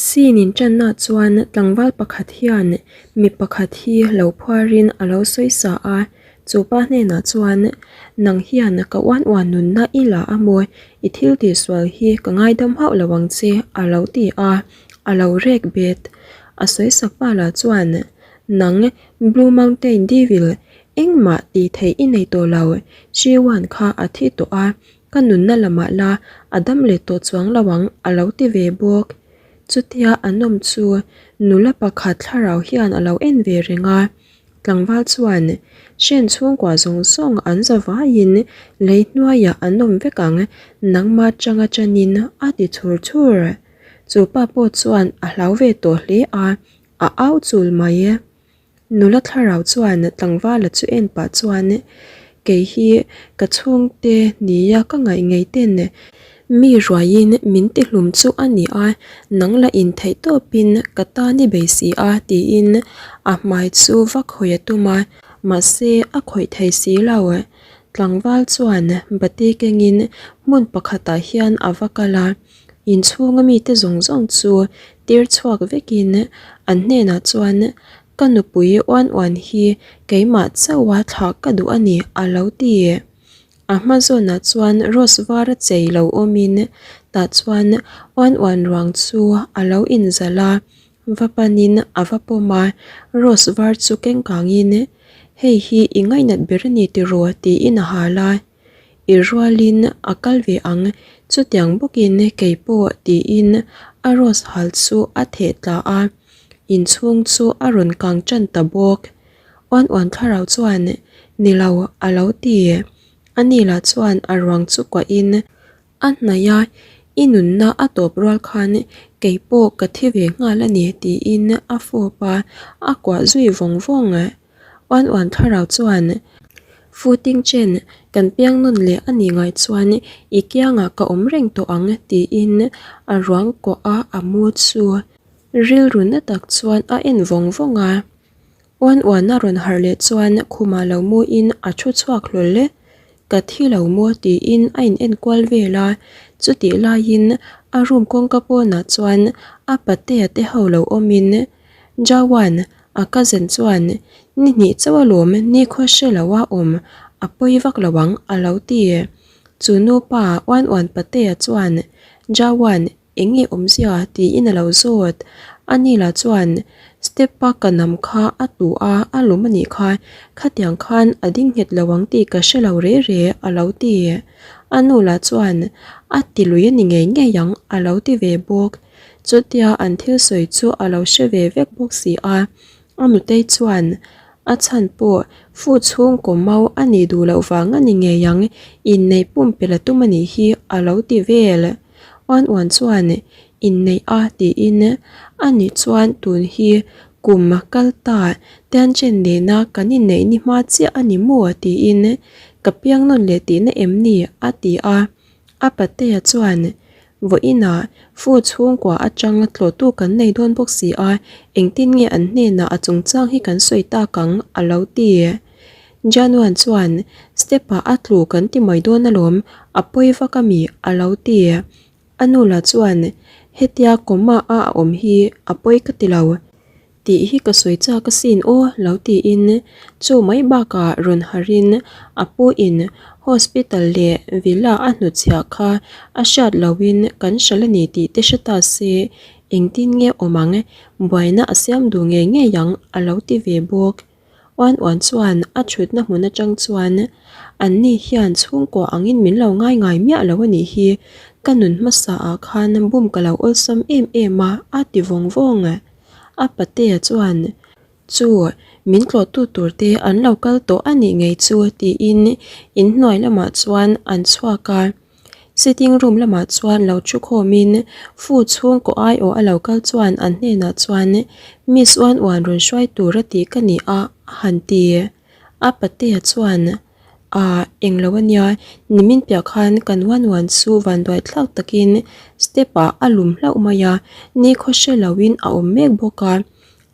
Scene inṭanna chuan tlangval pakhat hian mi pakhat hi lo phuarin a lo sawi sa a, chu pa hnenah chuan, Nang hian ka uan uan nunna i la a maw? I thil tihsual hi ka ngaidam hauh lo ang che a lo ti a, a lo rek bet. A sawi sak pa lah chuan, Nang Blue Mountain Devil, engmah tih theih i nei tawh lo, Shiwan kha a thi tawh a, Ka nunna lamah la a dam leh tawh chuang lo ang a lo ti ve bawk. Chutia an awm chu nula pakhat thlarau hian a lo en ve reng a. Tlangval chuan hren chhungkua zawng zawng an za vaiin lei hnuaiah an awm vek ang nangma changa chanin a ti chhur chhur. Chu pa pawh chuan a hlau ve tawh hle a, a au chul mai. Nula thlarau chuan tlangvala chu en pah chuan, Kei hi ka chhungte nia ka ngaih ngei ten mi ruaiin min ti hlum chu a ni a, nang la intheih tawpin ka tan i bei si a tiin a hmai chu va khawih a tum a, mahse a khawih thei si lo. Tlangval chuan bati kengin hmun pakhatah hian a va kal a. Inchhunga mite zawng zawng chu tir chhuak vekin an hnenah chuan, Ka nupui uan uan hi keimah chauha thlah ka duh a ni a lo ti. A hma zawnah chuan rose var a chei lo awmin tah chuan uan uan ruang chu a lo inzalh a, va panin a va pawm a, rose var chu keng kangin, Hei hi i ngainat ber a ni tiraw? tiin a hal a. I rualin a kal ve ang, chutiang bawkin kei pawh tiin a rose hal chu a theh tla a, inchhung chu a rawn kang tan ta bawk. Uan uan thlarau chuan ni lo a lo ti. Ani lah chuan a ruang chu kuahin a hnaih a, I nunna a tawp rual khan kei pawh ka thi ve nghal a ni tiin a fawp a, a kuah zui vawng vawng. Uan uan thlarau chuan Footing chen kan piang nawn leh a nih ngai chuan i kiangah ka awm reng tawh ang tiin a ruang kawh a a mu chu rilru na tak chuan a en vawng vawng a. Uan uan a rawn harh leh chuan khumah lo muin a thu chhuak hlawl e. Ka thi lo maw tiin a in enkual vel a, chutih laiin a room kawngka pawnah chuan a patea te ho lo awmin Jawan A cousin chuan, Ni hnih chauh alawm, nikhua hre lo a awm, a pawi vak lo ang, a lo ti. Chu nupa uan uan patea chuan, Jawan, eng nge awmzia? tiin a lo zawt. Ani lah chuan, Step a ka nam kha a tlu a, a lawm a nih kha, khatiang khan a ding nghet lo ang tih ka hre lo re re, a lo ti. A nu lah chuan, A ti lui a ni ngei ngei ang, a lo ti ve bawk. Chutia an thil sawi chu a lo hre ve vek bawk si a, a nutei chuan a chhan pawh fu chhungkaw mau a nih duh loh vang a ni ngei ang, inneih pumpelh a tum a nih hi a lo ti vel. Uan uan chuan inneih a tiin a nih chuan tun hi kum kal ta Tianchen nena kan inneih ni hma chiah a ni maw tiin ka piang nawn leh tihna em ni a ti a, a patea chuan Vawiinah fu chhungkua atang tlawhtu kan nei dawn bawk si a, engtin nge an hnenah a chungchang hi kan sawi tak ang? a lo ti. Januan chuan, Step-ah a tlu kan ti mai dawn alawm, a pawi vak ami? a lo ti. A nu lah chuan, Hetia coma a a awm hi a pawi ka ti lo. Tih hi ka sawi chak asin aw lo tiin chu mai bakah rawn harin a pu in hospital leh villa a hnutchhiah kha a hriat loin kan hral a ni tih te hre ta se engtin nge awm ang buaina a siam duh ngei ngei ang a lo ti ve bawk. Uan uan chuan a thutna hmun atang chuan an ni hian chhungkaw angin min lo ngai ngai miah lo a nih hi, ka nun hmasa ah khan bum ka lo awlsam em em a a ti vawng vawng. A patea chuan chu min tlawhtu tur te an lo kal tawh a nih ngei chu tiin inhnuai lamah chuan an chhuak a. Sitting room lamah chuan lo thu khawmin fu chhungkaw aiawh a lo kal chuan an hnenah chuan Miss uan uan rawn hruai tur a tih ka ni a a han ti. A patea chuan Aah englo a nia, nimin piah khan kan uan uan chu vanduai thlak takin step ah a lum hlauh mai a, nikhaw hre loin a awm mek bawk a,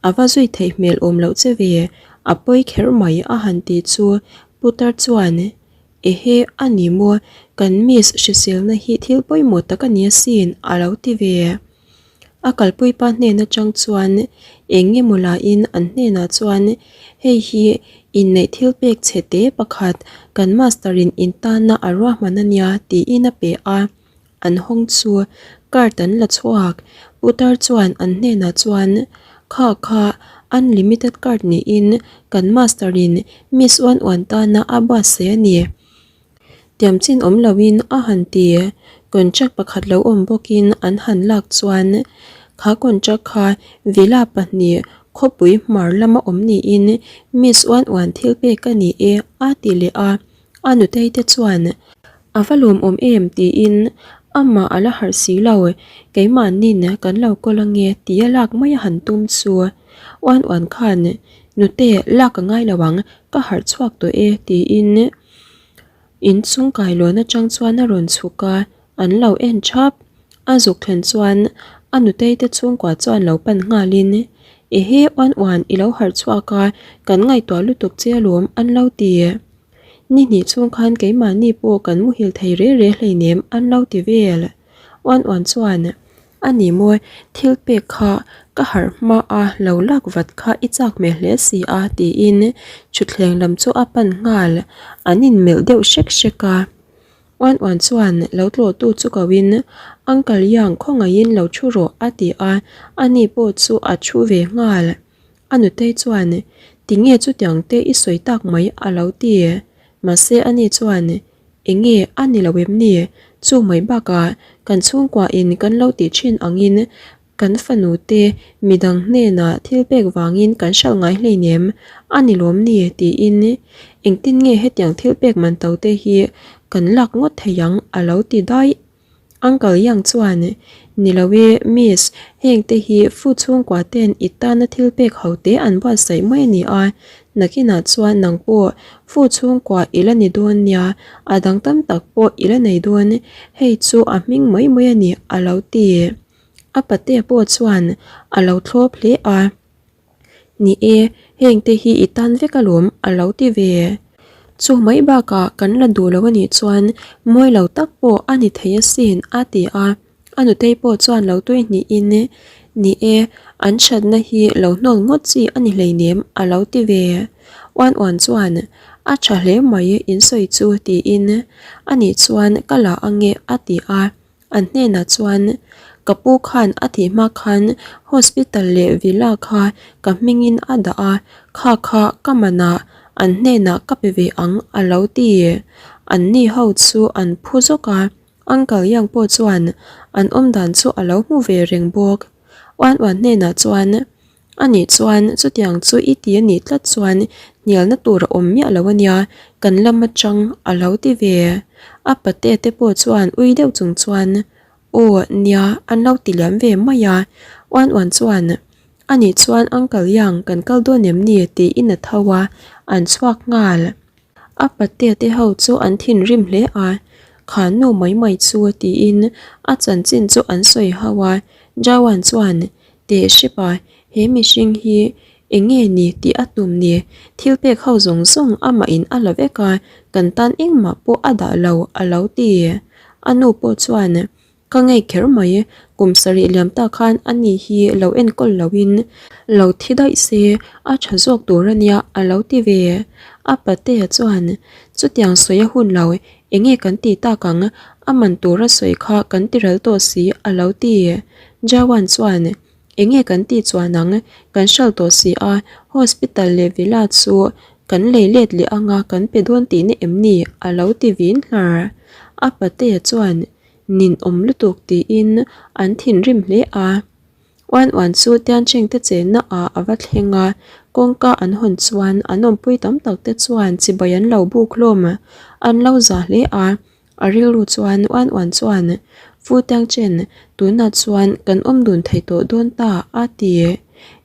a va zui theih hmel awm loh che ve, a pawi kher mai a han ti chu putar chuan Ehe, a ni maw? Kan miss hriselna hi thil pawimawh tak a ni asin, a lo ti ve. A kalpui pa hnen atang chuan eng nge maw lain an hnenah chuan hei hi inneih thil pek chhe te pakhat kan master in intana a ruahman ania tiin a pe a. An hawng chu card an la chhuak. Putar chuan an hnenah chuan Kha kha unlimited card niin kan master in miss uan uan tana a buatsaih a ni. Tiam chin awm loin a han ti. Contract pakhat lo awm bawkin an han lak chuan kha contract kha villa pahnih khawpui hmar lama awm niin miss uan uan thil pek a ni e a ti leh a. A nutei te chuan A va lawmawm em tiin amah a la harh si lo, keimahnin kan lo kawl ange tia lak mai a han tum chu uan uan khan nute lak a ngai lo ang ka harh chhuak tawh e tiin inchung kailawn atang chuan a rawn chhuk a, an lo en thap. A zuk thlen chuan a nutei te chhungkua chuan lo pan nghalin ehe uan uan i lo harh chhuak a kan ngaihtuah lutuk che alawm an lo ti. Ni hnih chhung khan keimahni pawh kan muhil thei re re hleinem an lo ti vel. Uan uan chuan, A ni maw, thil pek kha ka harh hma a lo lak vat kha i chak hmel hle si a tiin thutthleng lam chu a pan nghal, an inmelh deuh hrek hrek a. Uan uan chuan lo tlawhtu chu koin, Uncle Yang khawngaihin lo thu rawh a ti a, ani pawh chu a thu ve nghal. A nutei chuan, Tinge chutiang te i sawi tak mai a lo ti. Mahse ani chuan, Enge a ni lo em ni? Chu mai bakah kan chhungkua in kan lo tih thin angin kan fanu te midang hnenah thil pek vangin kan hralh ngai hleinem a ni lawm ni? tiin engtin nge hetiang thil pek man to te hi kan lak ngawt thei ang a lo ti daih. Uncle Yang chuan, Ni lo e, Miss, heng te hi Fu chhungkua ten i tana thil pek ho te an buatsaih mai a ni a, nakinah chuan nang pawh Fu chhungkua i la ni dawn nia, a dang tam tak pawh i la nei dawn, hei chu a hming mai mai a ni, a lo ti. A patea pawh chuan a lo thlawp hle a. Ni e, heng te hi i tan vek alawm a lo ti ve. Chu mai bakah kan la duh lo a nih chuan mawi lo tak pawh a ni thei asin a ti a, a nutei pawh chuan lo tui hnihin Ni e, an thatna hi lo hnawl ngawt chi a ni hleinem a lo ti ve. Uan uan chuan A tha hle mai in sawi chu tiin a nih chuan ka la ange a ti a. An hnenah chuan, Ka pu khan a thih hma khan hospital leh villa kha ka hmingin a dah a, kha kha ka manah an hnenah ka pe ve ang a lo ti. An ni ho chu an phu zawk a, Uncle Yang pawh chuan an awmdan chu a lo hmu ve reng bawk. Uan Uan hnenah chuan, A nih chuan chutiang chu i ti a nih tlat chuan hnialna tur a awm miah lo a nia, kan lam atang a lo ti ve. A pate te pawh chuan ui deuh chung chuan Aw nia an lo ti liam ve mai a. Uan uan chuan A nih chuan Uncle Yang kan kal dawn em ni tiin a tho a, an chhuak nghal. A pate te ho chu an thinrim hle a, Kha nu mai mai chu tiin a chanchin chu an sawi ho a, Jawan chuan Teh hrep a, he mihring hi eng nge ni tih a tum ni? Thil pek ho zawng zawng amah in a la vek a, kan tan engmah pawh a dah lo a lo ti. A nu pawh chuan, Ka ngei kher mai, kum sarih liam ta khan a ni hi lo enkawl lo in lo thi daih se a tha zawk tur a nia a lo ti ve. A patea chuan, Chutiang sawi a hun lo, eng nge kan tih tak ang, a man tura sawi kha kan ti ral tawh si a lo ti. Jawan chuan, Enge kan tih chuan ang, kan hral tawh si a, hospital leh villa chu kan lei let leh anga kan pe dawn tihna em ni? a lo ti vin hlar. A patea chuan, Nin awm lutuk tiin an thinrim hle a. Uan uan chu Tiancheng te chenna ah a va thleng a, kawngka an hawn chuan an awmpui tam tak te chuan chibai an lo buk hlawm, an lo za hle a. A rilru chuan uan uan chuan, Fu Tiangchen, tunah chuan kan awm dun thei tawh dawn ta, a ti.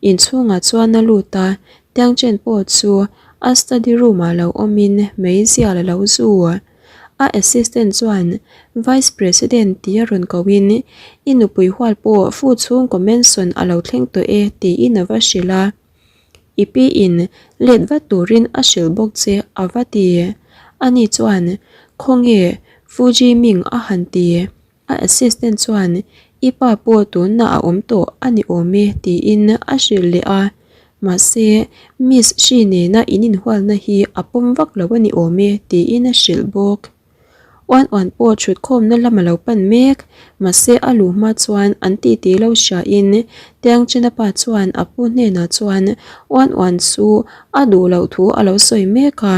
Inchhungah chuan a lut a, Tiangchen pawh chu a study room ah lo awmin meizial a lo zu. A assistant chuan Vice President tia rawn kohin, I nupui hual pawh Fu chhungkaw mansion a lo thleng tawh e, tiin a va hrilh a. I pi in let vat turin a hrilh bawk che a va ti. Ani chuan, Khawnge Fuji Ming a han ti. A assistant chuan, I pa pawh tunah a awm tawh a ni awm e tiin a hrilh leh a. Mahse, Miss Shi nena in inhualna hi a pawm vak lo a ni awm e tiin a hrilh bawk. Uan uan pawh thutkhawmna lam a lo pan mek. Mahse, a luh hma chuan an titi lo hriain Tiangchena pa chuan a pu hnenah chuan uan uan chu a duh loh thu a lo sawi mek a.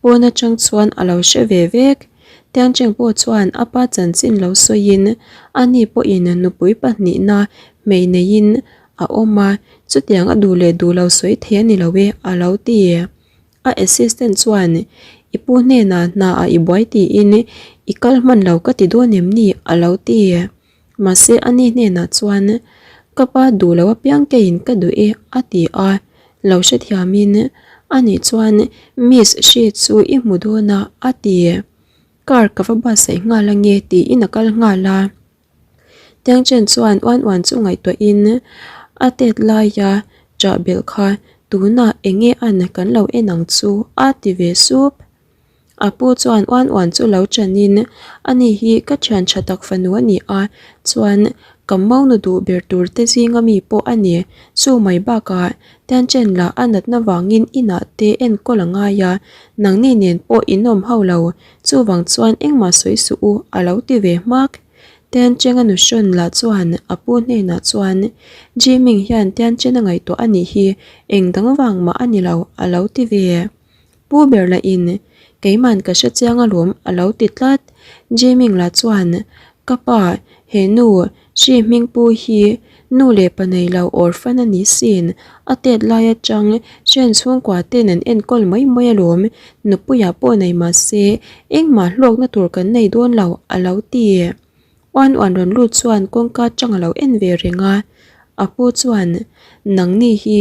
Pawn atang chuan a lo hre ve vek. Tiangcheng pawh chuan a pa chanchin lo sawiin ani pawhin nupui pahnihna hmei neiin a awm a, chutiang a duh leh duh lo sawi thei a ni lo e a lo ti. A assistant chuan I pu hnenah hna ah i buai tiin i kal hman lo ka ti dawn em ni a lo ti. Mahse ani hnenah chuan ka pa duh lo apiang keiin ka duh e a ti a, lo hrethiamin ani chuan Miss Hri chu i hmu dawn a a ti. Car ka va buatsaih nghal ange tiin a kal nghal a. Tiangchen chuan uan uan chu ngaihtuahin a tet laia chah belh kha tunah eng nge an kan lo en ang chu a ti ve sup. A pu chuan uan uan chu lo chanin ani hi ka thian tha tak fanu a ni a, chuan ka maunu duh ber tur te zinga mi pawh a ni. Chu mai bakah Tianchen lah a natna vangin inah te enkawl a ngai a, nangni nen pawh in awm ho lo, chuvang chuan engmah sawi suh u a lo ti ve hmak. Tiancheng a nuhrawn lah chuan a pu hnenah chuan Jiming hian Tianchen a ngaihtuah a nih hi eng dang vang mah a ni lo a lo ti ve. Pu ber lah in keiman ka hre chiang alawm a lo ti tlat. Jiming lah chuan ka pa he nu hri hming pu hi nu leh pa nei lo orphan a ni sin a tet lai atang hren chhungkua ten an enkawl mai mai alawm nupuiah pawh nei mahse engmah hlawkna tur kan nei dawn lo a lo ti. Uan uan rawn lut chuan kawngka atang a lo en ve reng a a pu chuan nangni hi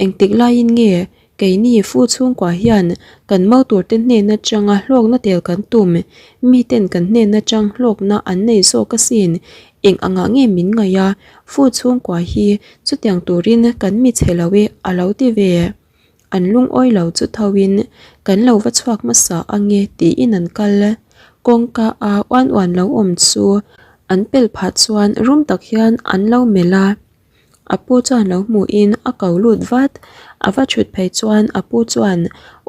engtik laiin nge Keini fu chhungkua hian kan mau turte hnen atanga hlawkna tel kan tum, miten kan hnen atang hlawkna an nei zawk asin, eng angah nge min ngaih a, fu chhungkua hi chutiang turin kan mi chhe lo e a lo ti ve. An lungawi lo chu tho in kan lo va chhuak hmasa ange tiin an kal. Kawngka a uan uan lo awm chu an pel phah chuan rum tak hian an lo melh a. A pu chuan lo hmuhin a ko lut vat. A va thut phei chuan a pu chuan,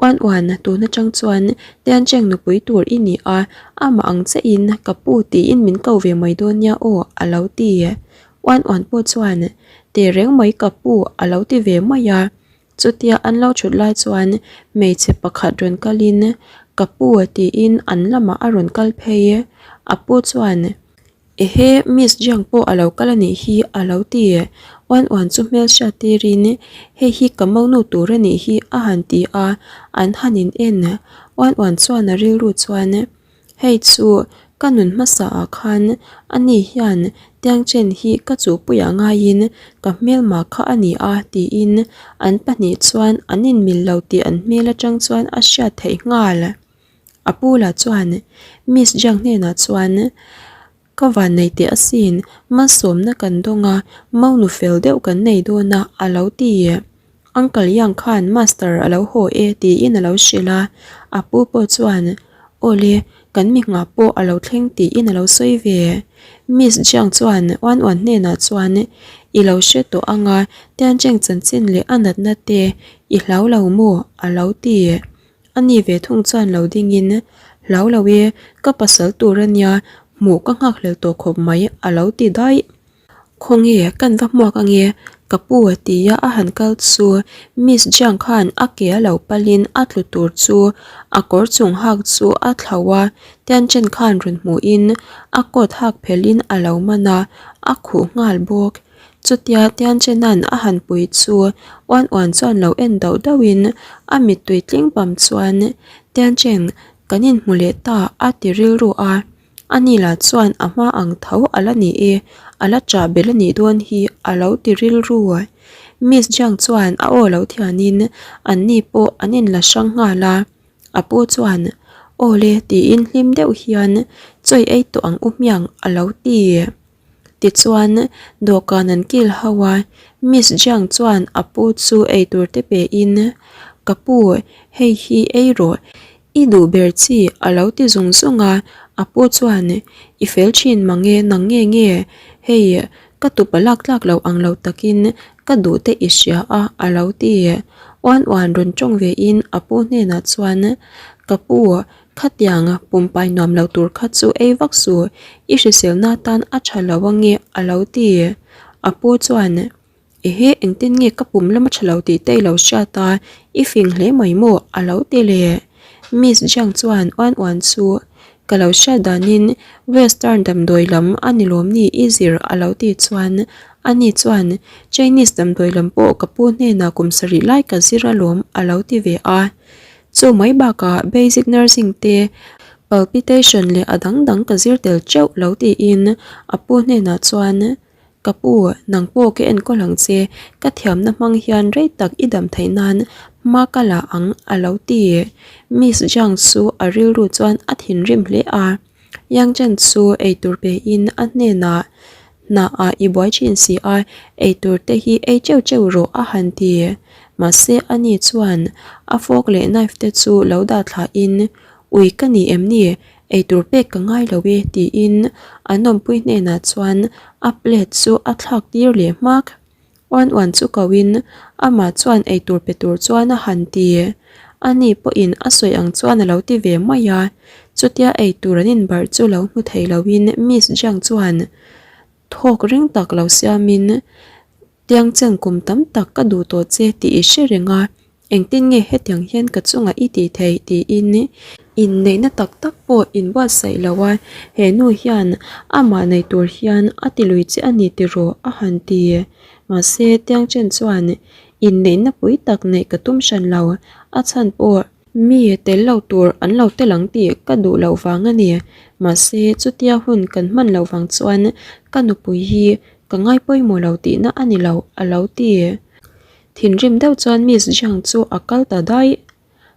Uan uan, tun atang chuan Tiancheng nupui tur i ni a, amah ang chiahin ka pu tiin min ko ve mai dawn nia aw, a lo ti. Uan uan pawh chuan, Tehreng mai ka pu, a lo ti ve mai a. Chutia an lo thut lai chuan hmeichhe pakhat rawn kalin, Ka pu tiin an lamah a rawn kal phei. A pu chuan, Ehe, Miss Jiang pawh a lo kal a nih hi a lo ti. Uan uan chu hmel hriat tirin, Hei hi ka monu tur a nih hi a han ti a, an han in en. Uan uan chuan a rilru chuan, Hei chu ka nun hmasa ah khan ani hian Tiangchen hi ka chuhpuiah ngaiin ka hmelma kha a ni a tiin an pahnih chuan an inmil lo tih an hmel atang chuan a hriat theih nghal. A pu lah chuan Miss Jiang hnenah chuan Ka van nei teh asin, malsawmna kan dawng a, maunu fel deuh kan nei dawn a a lo ti. Uncle Yang khan Master a lo haw e tiin a lo hrilh a, a pu pawh chuan Awle, kan mi nghah pawh a lo thleng tiin a lo sawi ve. Miss Jiang chuan Uan Uan hnenah chuan I lo hre tawh ang a, Tiancheng chanchin leh a natna te i hlau lo maw? a lo ti. A ni ve thung chuan lo dingin, Hlau lo e, ka pasal tur a nia, hmuh ka nghakhlel tawh khawp mai a lo ti daih. Khawnge, kan va hmuak ange, ka pu a ti a, a han kal chu Miss Jiang khan a ke a lo palin a tlu tur chu a kawr chung hak chu a thlauh a, Tianchen khan rawn hmuhin a coat hak phelhin a lo man a, a khuh nghal bawk. Chutia Tianchena'n a han pui chu uan uan chuan lo en dauh dauhin a mittui tling pam chuan Tianchen kan inhmu leh ta a ti rilru a, ani lah chuan a hma ang tho a la ni e, a la chah belh a nih dawn hi a lo ti rilru. Miss Jiang chuan a aw lo thianin anni pawh an inla hrang nghal a, a pu chuan Aw le tiin hlim deuh hian chawi ei tawh ang u hmiang a lo ti. Tichuan, dawhkan an kil ho a, Miss Jiang chuan a pu chu eitur te pein, Ka pu, hei hi ei rawh, i duh ber chi a lo ti zung zung a, a pu chuan, I fel thin mange nang nge nge? Hei, ka tupa lak tlak lo ang lo takin ka duh te i hria a, a lo ti. Uan uan rawn tawng vein a pu hnenah chuan, Ka pu, khatiang pumpai nuam lo tur kha chu ei vak suh, i hriselna tan a tha lo ange, a lo ti. A pu chuan, Ehe, engtin nge ka pum lama tha lo tih te i lo hriat a, i fing hle mai maw? a lo ti leh. Miss Jiang chuan uan uan chu, Ka lo hriat danin Western damdawi lam a ni lawm ni i zir a lo tih chuan ani chuan Chinese damdawi lam pawh ka pu hnenah kum sarih lai ka zir alawm a lo ti ve a. Chu mai bakah basic nursing te palpitation leh a dang dang ka zir tel teuh lo tiin a pu hnenah chuan Ka pu, nang pawh ka enkawl ang che, ka thiamna hmang hian rei tak i dam theih nan hma ka la ang a lo ti. Miss Zhang chu a rilru chuan a thinrim hle a. Yang Chen chu eitur pein a hnenah, Hnaah i buai thin si a, eitur te hi ei teuh teuh rawh a han ti. Mahse ani chuan a fork leh knife te chu lo dah thlahin, Ui ka ni em ni? Eitur pek ka ngai lo e tiin an awmpui hnenah chuan a plate chu a thlak tir leh hmak. Uan uan chu ko in amah chuan eitur pe tur chuan a han ti. Ani pawhin a sawi ang chuan a lo ti ve mai a. Chutia eitur an inbarh chu lo hmu thei lo in Miss Jiang chuan thawk ring tak lo siamin Tiang chen kum tam tak ka duh tawh che tih i hre reng a, engtin nge hetiang hian ka chungah i tih theih tiin inneihna tak tak pawh inbuatsaih lo a, he nu hian amah nei tur hian a ti lui che a ni tiraw a han ti. Mahse tiang chen chuan inneihna pui tak neih ka tum hran lo, a chhan pawh Mi tel lo tur an lo tel ang tih ka duh loh vang a ni. Mahse chutia hun kan hman loh vang chuan ka nupui hi Ka ngai pawimawh lo tihna a ni lo, a lo ti. Thinrim deuh chuan Miss Jiang chu a kal ta daih.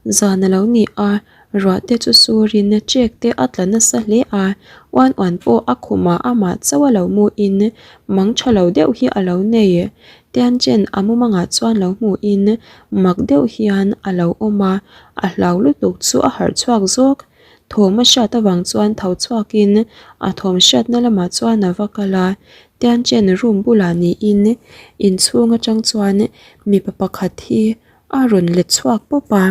Zan a lo ni a, ruah te chu surin check te a tla nasa hle a, uan uan pawh a khumah amah chauh a lo muin mang tha lo deuh hi a lo nei. Tianchen a mumangah chuan lo hmuin mak deuh hian a lo awm a, a hlau lutuk chu a harh chhuak zawk. Thawm a hriat avang chuan tho chhuakin a thawm hriatna lamah chuan a va kal a, Tianchen room bulah niin inchhung atang chuan mipa pakhat hi a rawn let chhuak pawp a,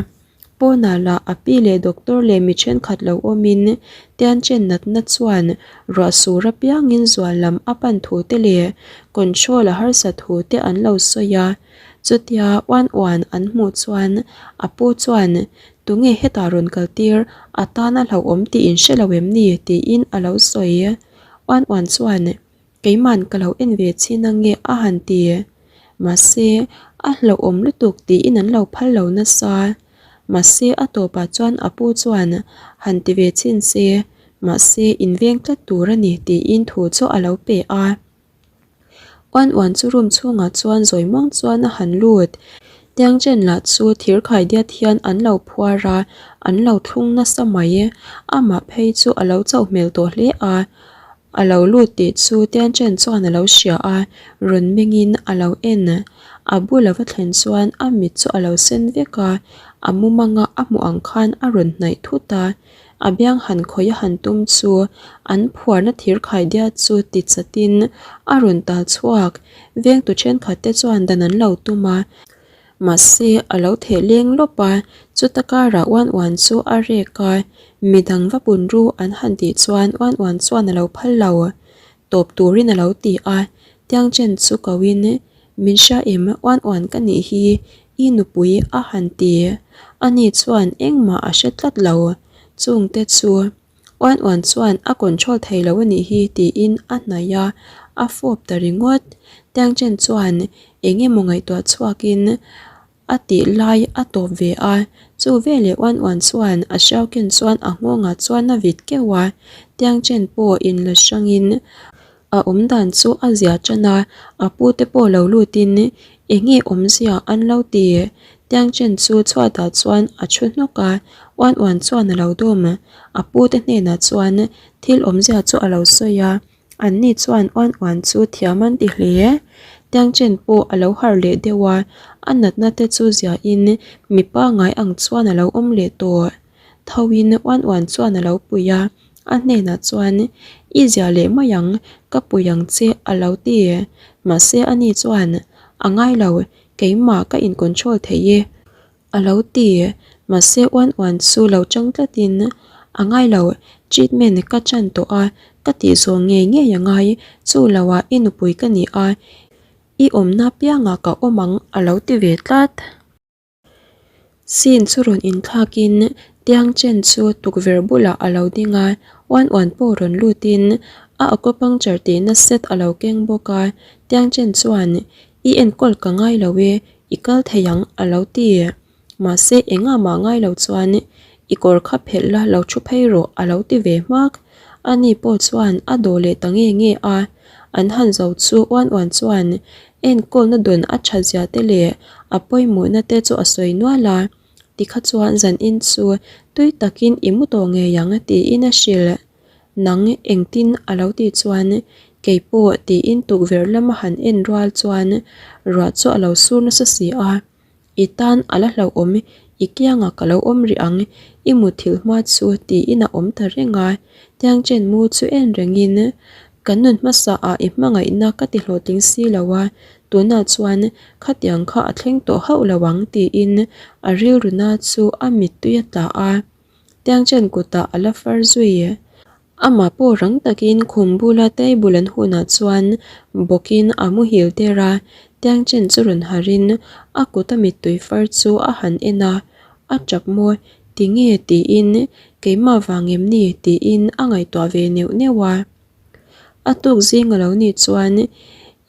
pawnah lah a pi leh doctor leh mi thenkhat lo awmin Tianchen natna chuan ruah sur apiangin zual lam a pan thu te leh control a harsa thu te an lo sawi a, chutia uan uan an hmuh chuan a pu chuan Tunge hetah rawn kal tir a tana hlauhawm tih in hre lo em ni? tiin a lo sawi. Uan uan chuan, Keiman ka lo en ve chin ange a han ti. Mahse, a hlauhawm lutuk tiin an lo phal lo nasa. Mahse, a tawpah chuan a pu chuan han ti ve chin se, mahse inveng tlat tur a ni tiin thu chu a lo pe a. Uan uan chu room chhungah chuan zawi muang chuan a han lut. Tiang chen lah chu thir khai diat hian an lo phuar a, an lo thlung nasa mai. Amah phei chu a lo chauh hmel tawh hle a, a lo lut tih chu Tiang chen chuan a lo hria a, rawn mengin a lo en. A bul a va thlen chuan a mit chu a lo sen vek a, a mumanga a hmuh ang khan a rawn hnaih thut a. A biang han khawih a han tum chu an phuarna thir khaidia chu ti chatin a rawn tal chhuak. Vengtu thenkhat te chuan dan an lo tum a, mahse a lo theh leng lawp a, chuta karah uan uan chu a rek a, midang va pun ru an han tih chuan uan uan chuan a lo phal lo. Tawp turin a lo ti a, tiang chen chu ko in min hria em uan uan ka nih hi i nupui a han ti. Ani chuan engmah a hre tlat lo. Chungte chu uan uan chuan a control thei lo a nih hi tiin a hnaih a, a fawp ta ringawt. Tiang chen chuan eng emaw ngaihtuah chhuakin A tih lai a tawp ve a, chu veleh uan uan chuan a hriau ken chuan a nghawngah chuan a vit keuh a, tiang chen pawh inla hrangin a awm dan chu a zia tan a, a pu te pawh lo lutin eng nge awmzia an lo ti? Tiang chen chu chhuatah chuan a thu hnawk a, uan uan chuan a lo dawm. A pu te hnenah chuan thil awmzia chu a lo sawi a. Anni chuan uan uan chu thiam an ti hle. Tiang chen pawh a lo harh leh deuh a, a natna te chu ziahin mi pangngai ang chuan a lo awm leh tawh. Thoin uan uan chuan a lo pui a. A hnenah chuan, I zia leh mai ang, ka pui ang che a lo ti. Mahse ani chuan, A ngai lo, keimah ka in control thei e a lo ti. Mahse uan uan chu lo chang tlatin, A ngai lo, treatment ka chan tawh a, ka tih zawh ngei ngei a ngai, chu loah i nupui ka ni a, i awmna piangah ka awm ang a lo ti ve tlat. Scene chu rawn inthlakin tiang chen chu tukverh bulah a lo ding a, uan uan pawh rawn lutin a acupuncture tihna set a lo keng bawk a, tiang chen chuan I enkawl ka ngai lo e, i kal thei ang a lo ti. Mahse engah mah ngai lo chuan i kawr kha phelh la lo thu phei rawh a lo ti ve hmak. Ani pawh chuan a dawh leh ta nge nge a, an han zo chu uan uan chuan enkawlna dawn a that zia te leh a pawimawhna te chu a sawi nual a, tikha chuan zanin chu tui takin i mu tawh ngei ang tiin a hrilh. Nang engtin a lo tih chuan keipawh tiin tukverh lama han en rual chuan ruah chu a lo sur nasa si a. I tan a la hlauhawm, i kiangah ka lo awm rih ang, i mutthilh hma chu tiin a awm ta reng a. Tiangchen mu chu en rengin, Kan nun hmasa ah i hmangaihna ka ti hlawhtling si lo a, tunah chuan khatiang kha a thleng tawh hauh lo ang tiin a rilruna chu a mittui a tla a. Tiangchen kutah a la far zui. Amah pawh rang takin khum bula table an hunah chuan bawkin a muhil der a, Tiangchen chu rawn harin a kuta mittui far chu a han en a, a tap maw tinge tiin keimah vang em ni tiin a ngaihtuah ve neuh neuh a. A tuk zing a lo nih chuan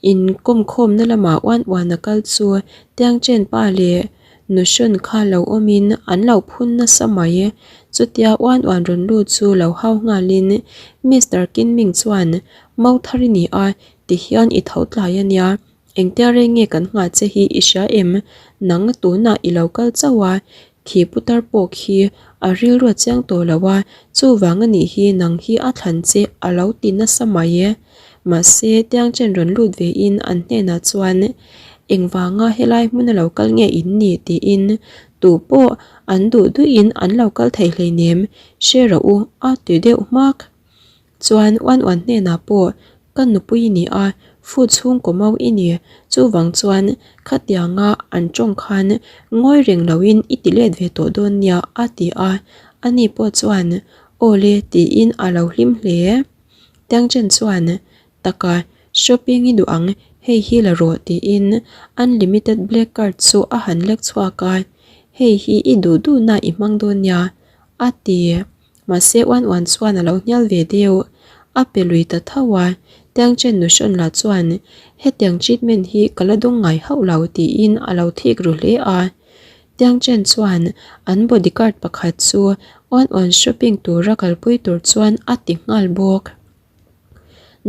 inkawmkhawmna lamah uan uan a kal chu Tiangchen pa leh Nuhrawn kha lo awmin an lo phun nasa mai. Chutia uan uan rawn lut chu lo hau nghalin Mister Kinming chuan Mau thar i ni a, tihian i tho tlai a nia. Engtia rei nge kan nghah che hi i hria em? Nang tunah i lo kal chauh a, khi putar pawh khi a rilru a chiang tawh lo a, chuvang a nih hi nang hi a thlan che a lo ti nasa mai e. Mahse, tiangchen rawn lut vein an hnenah chuan engvanga helai hmuna lo kal nge in ni tiin tu pawh an duh duhin an lo kal thei hleinem, hre rawh u a ti deuh hmak. Chuan uan uan hnenah pawh ka nupui i ni a, fu chhungkaw mau i ni, chuvang chuan khatianga an tawng khan ngawi reng loin i ti let ve tawh dawn nia a ti a, ani pawh chuan aw le tiin a lo hlim hle. Tiangchen chuan taka shopping i duh ang hei hi la rawh tiin unlimited black card chu a han lek chhuak a, hei hi i duh duhna i hmang dawn nia a ti. Mahse uan uan chuan a lo hnial ve deuh. A pe lui ta tho a, Tiangchen Nuhrawn lah chuan hetiang treatment hi ka la dawng ngai hauh lo tiin a lo thik ru hle a. Tiangchen chuan an bodyguard pakhat chu uan uan shopping tura kalpui tur chuan a ti nghal bawk.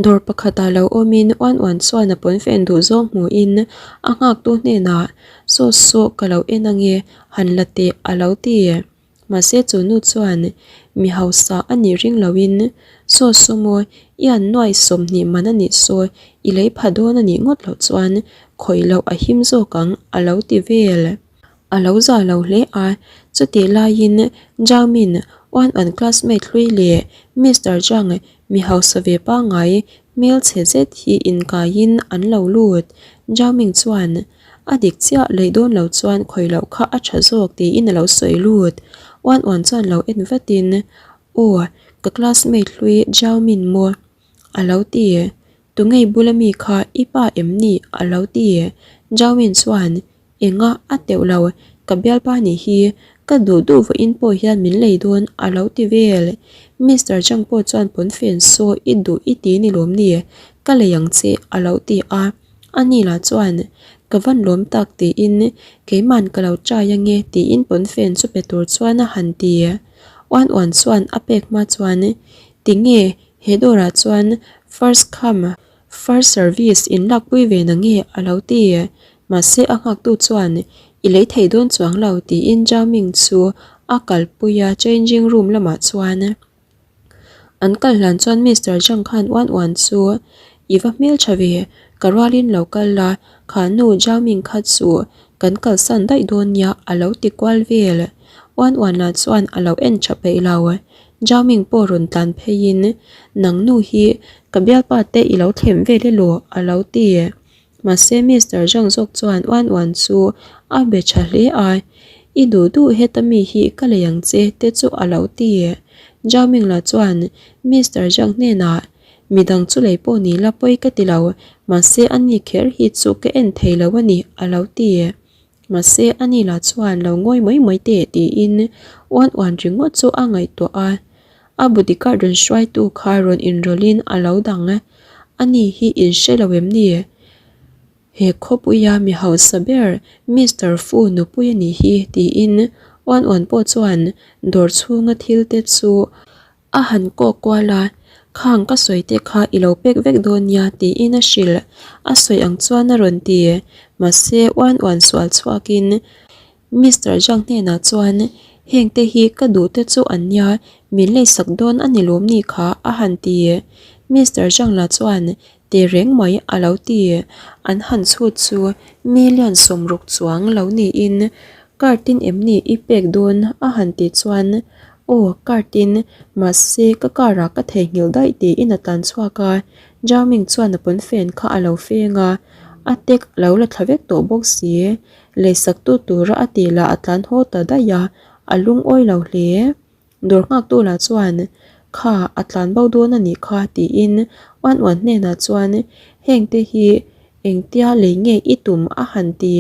Dawr pakhatah lo awmin uan uan chuan a pawnfen duh zawng hmuhin a nghaktu hnenah Saw saw ka lo en ange han la teh a lo ti. Mahse chu nu chuan mi hausa a nih ring loin Saw saw maw i an nuai 20 man a nih saw i lei pha dawn a nih ngawt loh chuan khawih loh a him zawk ang a lo ti vel. A lo za lo hle a, chutih laiin Zhang Min uan an classmate hlui leh Mister Zhang mi hausa ve pangngai hmelchhe zet hi inkaiin an lo lut. Zhang Ming chuan A dik chiah lei dawn lo chuan khawih loh kha a tha zawk tiin a lo sawi lut. Uan uan chuan lo en vatin, Aw, ka classmate hlui Zhao Min maw? A lo ti. Tungei bula mi kha i pa em ni? A lo ti. Zhao Min chuan, Enga a teuh lo, ka bialpa nih hi ka duh duh vawiin pawh hian min lei dawn a lo ti vel. Mister Zhang pawh chuan pawnfen saw i duh i ti ni lawm ni? Ka lei ang che a lo ti a. Ani lah chuan, Ka van lawm tak tiin keiman ka lo try ange tiin pawnfen chu pe tur chuan a han ti. Uan uan chuan a pek hma chuan, Tinge he dawrah chuan first come first service in lakpui ve na nge a lo ti. Mahse a nghaktu chuan, I lei thei dawn chuang lo tiin Zhao Ming chu a kalpui a changing room lamah chuan. An kal hlan chuan Mister Zhang khan uan uan chu i va hmeltha ve, ka rualin lo kal la, kha nu Zhao Ming kha chu kan kalsan daih dawn nia a lo ti kual vel. Uan uan lah chuan a lo en tha peih lo. Zhao Ming pawh rawn tlan pheiin, Nang nu hi ka bialpa te i lo thlem vel elaw? a lo ti. Mahse Mister Zhang zawk chuan uan uan chu a be tha hle a, I duh duh heta mi hi ka lei ang che te chu a lo ti. Zhao Ming lah chuan Mister Zhang hnenah, Midang chu lei pawh ni la pawi ka ti lo, mahse ani kher hi chu ka en thei lo a ni a lo ti. Mahse ani lah chuan lo ngawi mai mai teh tiin uan uan ringawt chu a ngaihtuah a. A bodyguard rawn hruaitu kha rawn inrawlhin a lo dang a, ani hi in hre lo em ni? He khawpuia mi hausa ber Mister Fu nupui a nih hi tiin uan uan pawh chuan dawr chhunga thil te chu A han kawk kual a, Khang ka sawi te kha i lo pek vek dawn nia tiin a hrilh. A sawi ang chuan a rawn ti. Mahse uan uan sual chhuakin Mister Zhang hnenah chuan heng te hi ka duh te chu an nia, min leisak dawn a ni lawm ni kha a han ti. Mister Zhang lah chuan Ti reng mai a lo ti. An han chhut chu million 60 chuang lo niin card tin em ni i pek dawn a han tih chuan aw card tin mahse ka car ah ka theihnghilh daih tiin a tlan chhuak a. Zhao Ming chuan a pawnfen kha a lo feng a, a tek a lo la thla vek tawh bawk si. Leisak tu tura a tih lah a tlan haw ta daih a, a lungawi lo hle. Dawr nghaktu lah chuan, Kha, a tlan bo dawn a nih kha, tiin uan uan hnenah chuan, Hengte hi engtia lei nge i tum a han ti.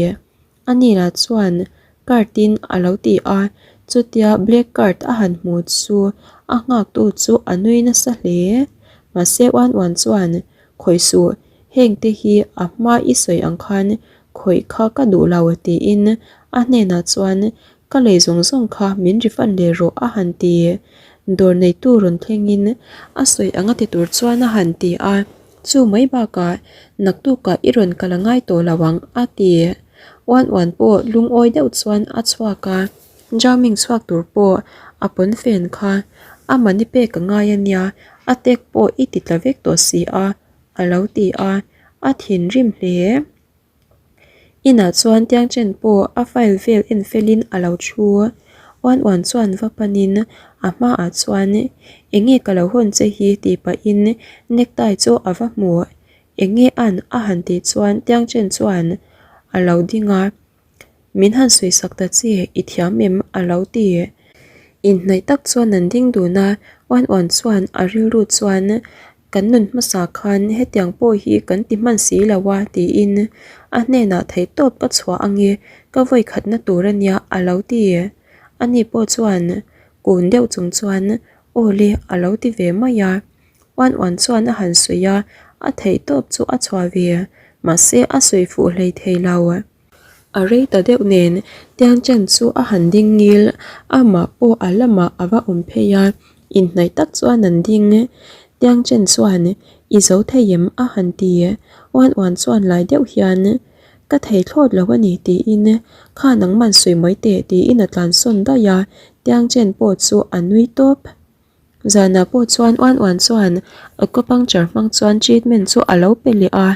Ani lah chuan card-in a lo ti a, chutia black card a han hmu chu a nghaktu chu a nui nasa hle. Mahse uan uan chuan, Khawih suh, hengte hi a hma i sawi ang khan khawih kha ka duh lo, tiin a hnenah chuan Ka lei zawng zawng kha min refund leh rawh a han ti. Dawr neitu rawn thlengin a sawi ang a ti tur chuan a han ti a, chu mai bakah naktukah i rawn kal a ngai tawh lo ang a ti. Uan uan pawh lungawi deuh chuan a chhuak a, Zhaoming chhuak tur pawh a pawnfen kha a mani pek a ngai a nia, a tek pawh i ti tla vek tawh si a a lo ti a, a thinrim hle. Inah chuan Tiangchen pawh a file vel en felin a lo thu. Uan uan chuan va panin a hmaah chuan Enge ka lo hawn che hi tih pahin necktie chu a va hmu. Enge an a han tih chuan Tiangchen chuan a lo ding a. Min han sawisak ta che, i thiam em? a lo ti. Inhnaih tak chuan an ding dun a, Uan Uan chuan a rilru chuan Kan nun hmasa khan hetiang pawh hi kan ti hman si lo a tiin a hnenah theihtawp ka chhuah ange, ka vawikhatna tur a nia a lo ti. Ani pawh chuan kun deuh chung chuan Aw le a lo ti ve mai a. Uan uan chuan a han sawi a, a theihtawp chu a chhuah ve, mahse a sawi fuh hlei thei lo. A rei ta deuh nen Tiangchen chu a han ding ngil, amah pawh a lamah a va awm phei a, inhnaih tak chuan an ding. Tiangchen chuan, I zo thei em? a han ti. Uan uan chuan lai deuh hian, Ka thei thlawt lo a ni tiin, Kha nangman sawi mai teh tiin a tlansawn daih a, Tiangchen pawh chu a nui tawp. Zanah pawh chuan uan uan chuan acupuncture hmang chuan treatment chu a lo pe leh a,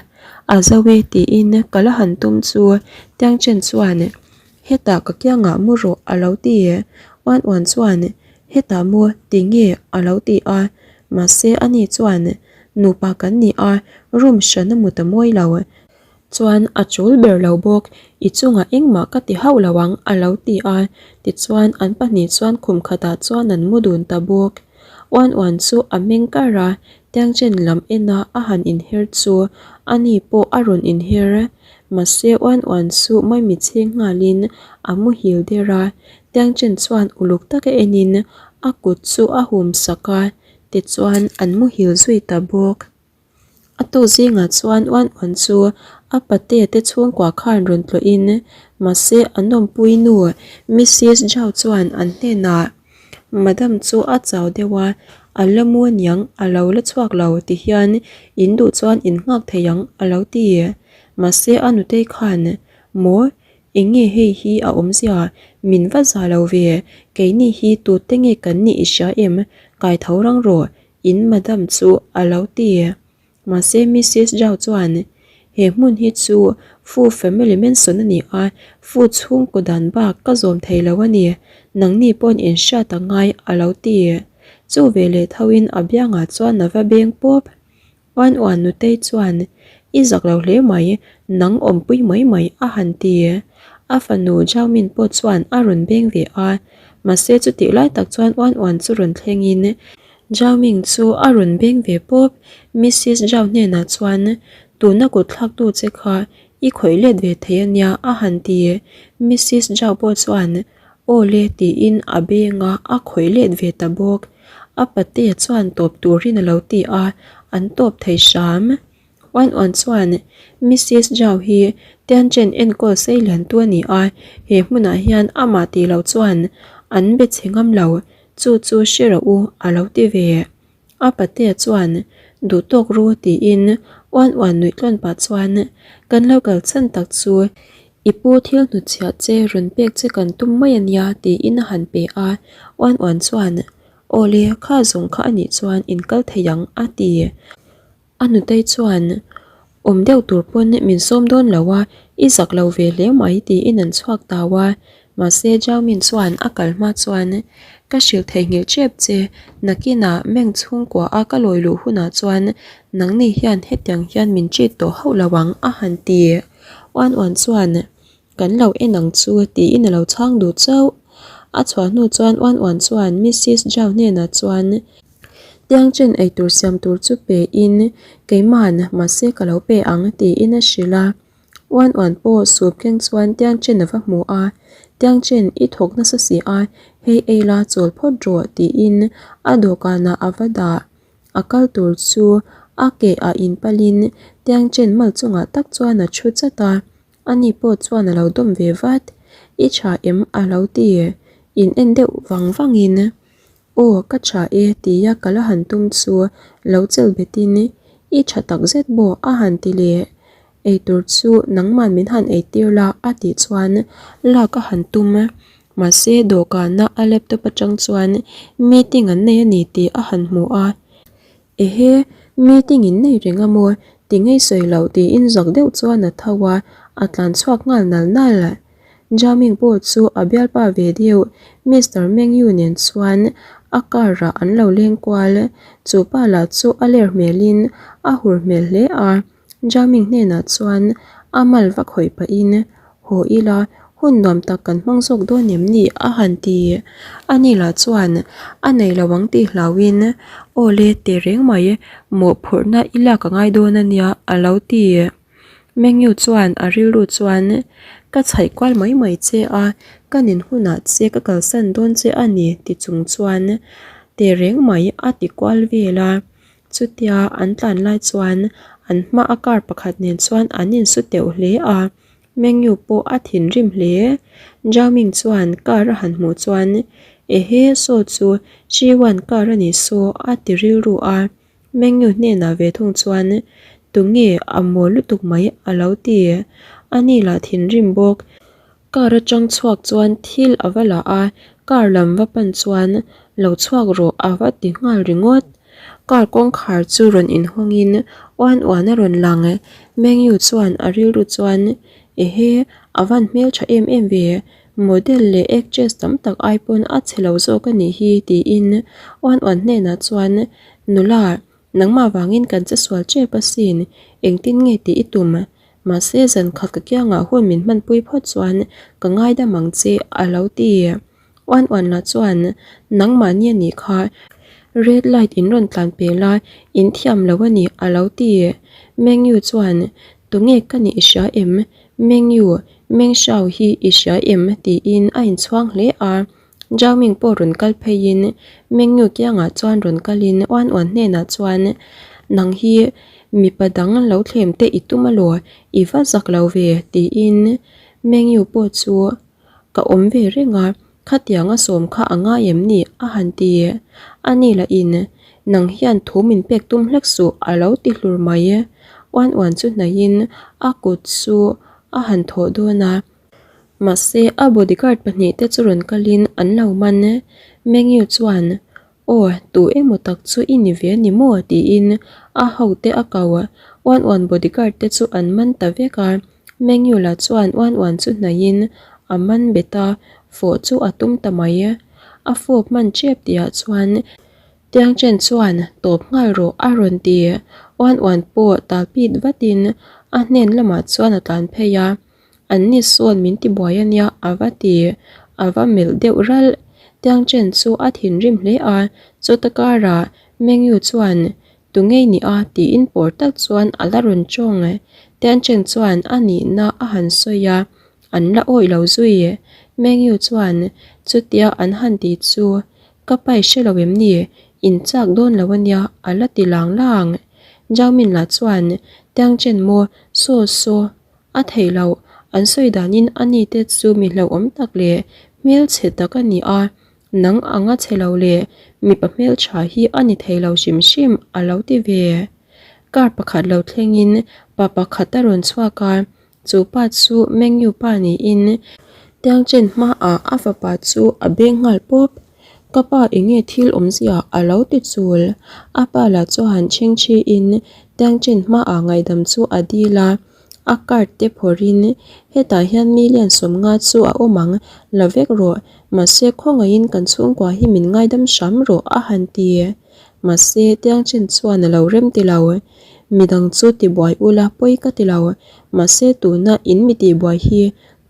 a zo e tiin ka la han tum chu Tiangchen chuan hetah ka kiangah mu rawh a lo ti. Uan uan chuan hetah mu ti nge a lo ti a, mahse ani chuan nupa kan ni a, room hran a mu ta mawi lo. Chuan a chul ber lo bawk, i chungah engmah ka ti hauh lo ang a lo ti a, tichuan an pahnih chuan khum khatah chuan an mu dun ta bawk. Uan uan chu a meng kar a, Tiangchen lam ena a han inher chu ani pawh a rawn inher. Mahse uan uan chu maimi chhing nghalin a muhil der a, Tiangchen chuan uluk taka enin a kut chu a hum sak a, tichuan an muhil zui ta bawk. A tuk zingah chuan uan uan chu a patea te chhungkua khan rawn tlawhin mahse an awmpui nu Missis Zhao chuan an hnenah Madam chu a chau deuh a, a la mu aniang a lo la chhuak lo ti hian in duh chuan in nghak thei ang a lo ti. Mahse a nutei khan maw eng nge hei hi a awmzia min va za lo ve keini hi tute nge kan nih i hria em kai tho rang rawh In madam chu a lo ti. Mahse Missis Zhao chuan, He hmun hi chu Fu family mansion a ni a, Fu chhungkaw dan bak ka zawm thei lo a ni. Nangni pawn in hriat a ngai a lo ti. Chu veleh thoin a biangah chuan a va beng pawp. Uan uan nutei chuan, I zak lo hle mai, nang awmpui mai mai a han ti. A fanu Zhao-min pawh chuan a rawn beng ve a, mahse chutih lai tak chuan uan uan chu rawn thlengin Zhao-ming chu a rawn beng ve pawp. Missis Zhao hnenah chuan, Tuna kut thlaktu che kha i khawih let ve thei a nia a han ti. Missis Zhao pawh chuan, Aw le tiin a beng a, a khawih let ve ta bawk. A patea chuan tawp turin a lo ti a, an tawp thei hram. Uan uan chuan Missis Zhao hi Tianchen enkawl sei liantu a ni a, he hmunah hian amah tih loh chuan an be chhe ngam lo, chu chu hre rawh u a lo ti ve. A patea chuan duh tawk ru tiin uan uan nuih tlawn pah chuan kan lo kal chhan tak chu i pu thil hnutchhiah che rawn pek che kan tum mai a nia tiin a han pe a, uan uan chuan aw le kha zawng kha a nih chuan in kal thei ang a ti. A nutei chuan awm deuh tur pawn min sawm dawn lo a, i zak lo ve hle mai tiin an chhuak tau a. Mahse Zhao-min chuan a kal hma chuan ka hrilh theihnghilh tep che, nakinah meng chhungkua a ka lawi luh hunah chuan nangni hian hetiang hian min treat tawh hauh lo ang a han ti. Uan uan chuan Kan lo en ang chu tiin a lo chhang duh chauh. A chhuah hnu chuan uan uan chuan Missis Zhao hnenah chuan Tiangchen eitur siam tur chu pe in keiman mahse ka lo pe ang tiin a hrilh a. Uan uan pawh sup keng chuan Tiangchen a va hmu a, Tiangchen i thawk nasa si a, hei ei la chawl phawt rawh tiin a dawhkanah a va dah. A kal tur chu a ke ah inpalin Tiangchen mal chungah tak chuan a thu chat a. Ani pawh chuan a lo dawm ve vat, I tha em? a lo ti. In en deuh vang vangin, Aw, ka tha e tia ka la han tum chu lo chelh betin, I tha tak zet maw? a han ti leh. Eitur chu nangman min han eitir la a tih chuan lak a han tum. Mahse, dawhkana a laptop atang chuan meeting an nei a ni tih a han hmu a. Ehe, meeting in nei reng a maw? Ti ngei sawi loh tiin zak deuh chuan a tho a, a tlan chhuak nghal nal nal. Jaming pawh chu a bialpa ve deuh Mister Mengyu nen chuan a car ah an lo leng kual. Chu pa lah chu a ler hmelin a hur hmel hle a. Jaming hnenah chuan a mal va khawih pahin, Haw ila, hun nuam tak kan hmang zawk dawn em ni? a han ti. Ani lah chuan a nei lo ang tih hlauhin, Aw le, teh reng mai, mawhphurhna i lak a ngai dawn a nia, a lo ti. Mengyu chuan a rilru chuan, Ka chhaih kual mai mai che a, ka nin hunah che ka kalsan dawn che a ni, ti chung chuan, Teh reng mai, a ti kual vel a. Chutia an tlan lai chuan an hma a car pakhat nen chuan an insu teuh hle a, Mengyu pawh a thinrim hle. Zhao Ming chuan car a han hmuh chuan, Ehe, saw chu Shiwan car a ni saw a ti rilru a. Mengyu hnenah ve thung chuan, Tunge a mawl lutuk mai a lo ti. Ani lah thinrim bawk. Car atang chhuak chuan thil a va la a, car lam va pan chuan lo chhuak rawh a va ti nghal ringawt. Car kawngkhar chu rawn inhawngin uan uan a rawn lang. Mengyu chuan a rilru chuan, Ehe, a van hmeltha em em ve, model leh actress tam tak ai pawn a chhe lo zawk a nih hi tiin uan uan hnenah chuan, Nula, nangmah vangin kan che sual tep asin, engtin nge tih i tum? Mahse zan khat ka kiangah hun min hmanpui phawt chuan ka ngaidam ang che a lo ti. Uan uan lah chuan nangmahni a nih kha red light in rawn tlan pel a, in thiam lo a ni a lo ti. Mengyu chuan tunge ka nih i hria em? Mengyu, Mengxiao hi i hria em? tiin a inchhuang hle a. Zhao Ming pawh rawn kal pheiin Meng Yu kiangah chuan rawn kalin Uan Uan hnenah chuan, Nang hi mipa dang lo thlem te i tum alaw, i va zak lo ve, tiin Meng Yu pawh chu ka awm ve reng a, khatiang a sawm kha a ngai em ni? a han ti. Ani lahin, Nang hian thu min pek tum hlek suh a lo ti hlur mai. Uan Uan chu hnaihin a kut chu a han thawh dawn a. Mahse, a bodyguard pahnihte chu rawn kalin an lo man. Mengyu chuan, Aw, tu emaw tak chu i ni ve a ni maw? tiin a hote a ko. Uan uan bodyguard te chu an man ta vek a. Mengyu lah chuan uan uan chu hnaihin a man bet a, fawh chu a tum ta mai. A fawp hman tep tihah chuan. Tiang chen chuan tawp nghal rawh a rawn ti. Uan uan pawh tal pit vatin a hnen lamah chuan a tlan phei a. An ni sawn min ti buai a nia a va ti. A va melh deuh ralh. Tiang chen chu a thinrim hle a, chuta karah Mengyu chuan Tu ngei ni a tiin pawr tak chuan a la rawn tawng. Tiang chen chuan a nihna a han sawi a, An la awih lo zui. Mengyu chuan chutia an han ti chu ka pai hre lo em ni? In chak dawn lo ania a la ti lang lang. Zhao-min lah chuan Tiang Chen maw saw saw a theih loh an sawi danin a ni te chu mi hlauhawm tak leh hmelchhe tak a ni a, nang anga chhe lo leh mipa hmeltha hi a ni thei lo hrim hrim a lo ti ve. Car pakhat lo thlengin pa pakhat a rawn chhuak a. Chu pa chu Mengyu pa niin Tiangchen hmaah a fapa chu a beng nghal pawp. Ka pa enge thil awmzia a lo ti chul. A pa lah chuan chhengchhiin Tiangchen hmaah ngaihdam chu a dil a, a card te phawrhin hetah hian million 50 chu a awm ang, la vek rawh, mahse khawngaihin kan chhungkua hi min ngaidam hram rawh a han ti. Mahse Tiangchen chuan a lo rem ti lo. Midang chu tibuai ula pawi ka ti lo, mahse tuna in mi tihbuai hi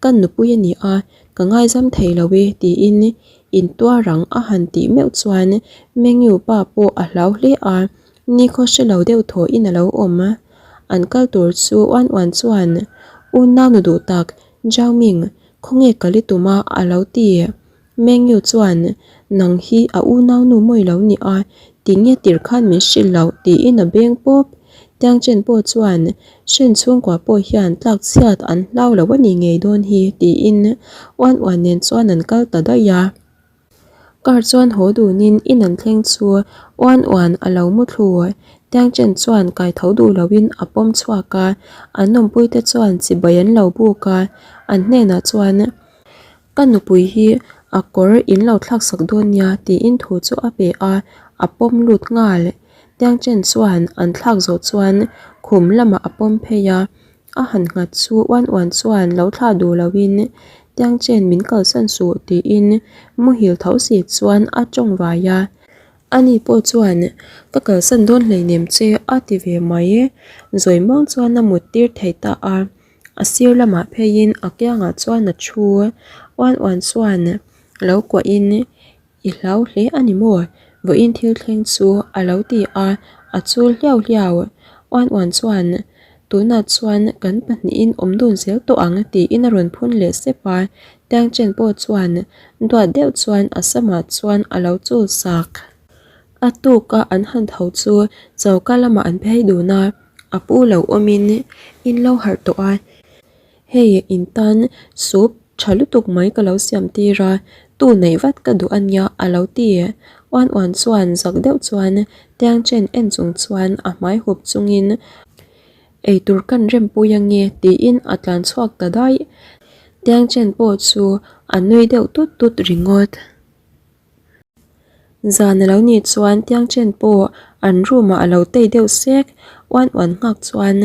ka nupui a ni a, ka ngaizam thei lo e tiin intuar ang a han tih meuh chuan Mengyu pa pawh a hlau hle a, nikhaw hre lo deuh thawhin a lo awm. An kal tur chu uan uan chuan Unau nu duh tak Zhao Ming, khawnge kal i tum a a lo ti. Mengyu chuan, Nang hi a unaunu mawi lo ni a, tinge tir khan min hrilh loh? tiin a beng pawp. Tiang Chen pawh chuan, Hren chhungkua pawh hian tlak chhiat an hlau lo a ni ngei dawn hi, tiin uan uan nen chuan an kal ta daih a. Car chuan haw dunin in an thleng chu uan uan a lo mu thlu. Tiang Chen chuan kai tho duh loin a pawm chhuak a, an awmpuite chuan chibai an lo buk a, an hnenah chuan, Ka nupui hi a kawr in lo thlak sak dawn nia tiin thu chu a pe a, a pawm lut nghal. Tiang chen chuan an thlak zawh chuan khum lamah a pawm phei a, a han nghat chu uan uan chuan lo thlah duh loin Tiang chen min kalsan suh tiin muhil tho si chuan a tawng vai a. Ani pawh chuan ka kalsan dawn hleinem che a ti ve mai. Zawi muang chuan a mut tir thei ta a. A sir lamah pheiin a kiangah chuan a thu uan uan chuan lo kuahin i hlau hle a ni maw? Vawiin thil thleng chu a lo ti a, a chul hliau hliau. Uan uan chuan tunah chuan kan pahnihin awm dun zel tawh ang tiin a rawn phun leh sep a, Tiang Chen pawh chuan duat deuh chuan a samah chuan a lo chul sak. A tuka an han tho chu choka lamah an phei dun a. A pu lo awmin in lo harh tawh a, hei in tan soup tha lutuk mai ka lo siam tir a, tu neih vat ka duh a nia a lo ti. Uan uan chuan zak deuh chuan tiang chen en chung chuan a hmai hup chungin eitur kan rempui ange tiin a tlan chhuak ta daih. Tiang chen pawh chu a nui deuh tut tut ringawt. Zan a lo nih chuan tiang chen pawh an room ah a lo tei deuh sek uan uan nghak chuan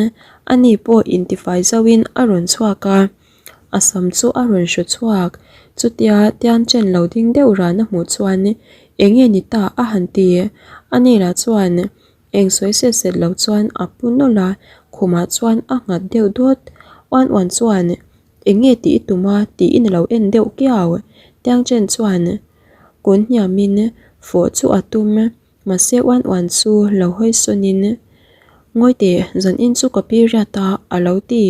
ani pawh intifai zauhin a rawn chhuak a, a sam chu a rawn hru chhuak. Chutia tiang chen lo ding deuh ran a hmuh chuan eng nge ni ta a han ti. Ani lah chuan eng sawi set set lo chuan a pu nawlh a, khumah chuan a nghat deuh dawt. Uan uan chuan Eng nge tih i tum a? tiin a lo en deuh kiau. Tiang Chen chuan kun hniamin fawh chu a tum, mahse uan uan chu lo hawi sawnin, Ngawi teh, zan in chu ka pi riat a, a lo ti.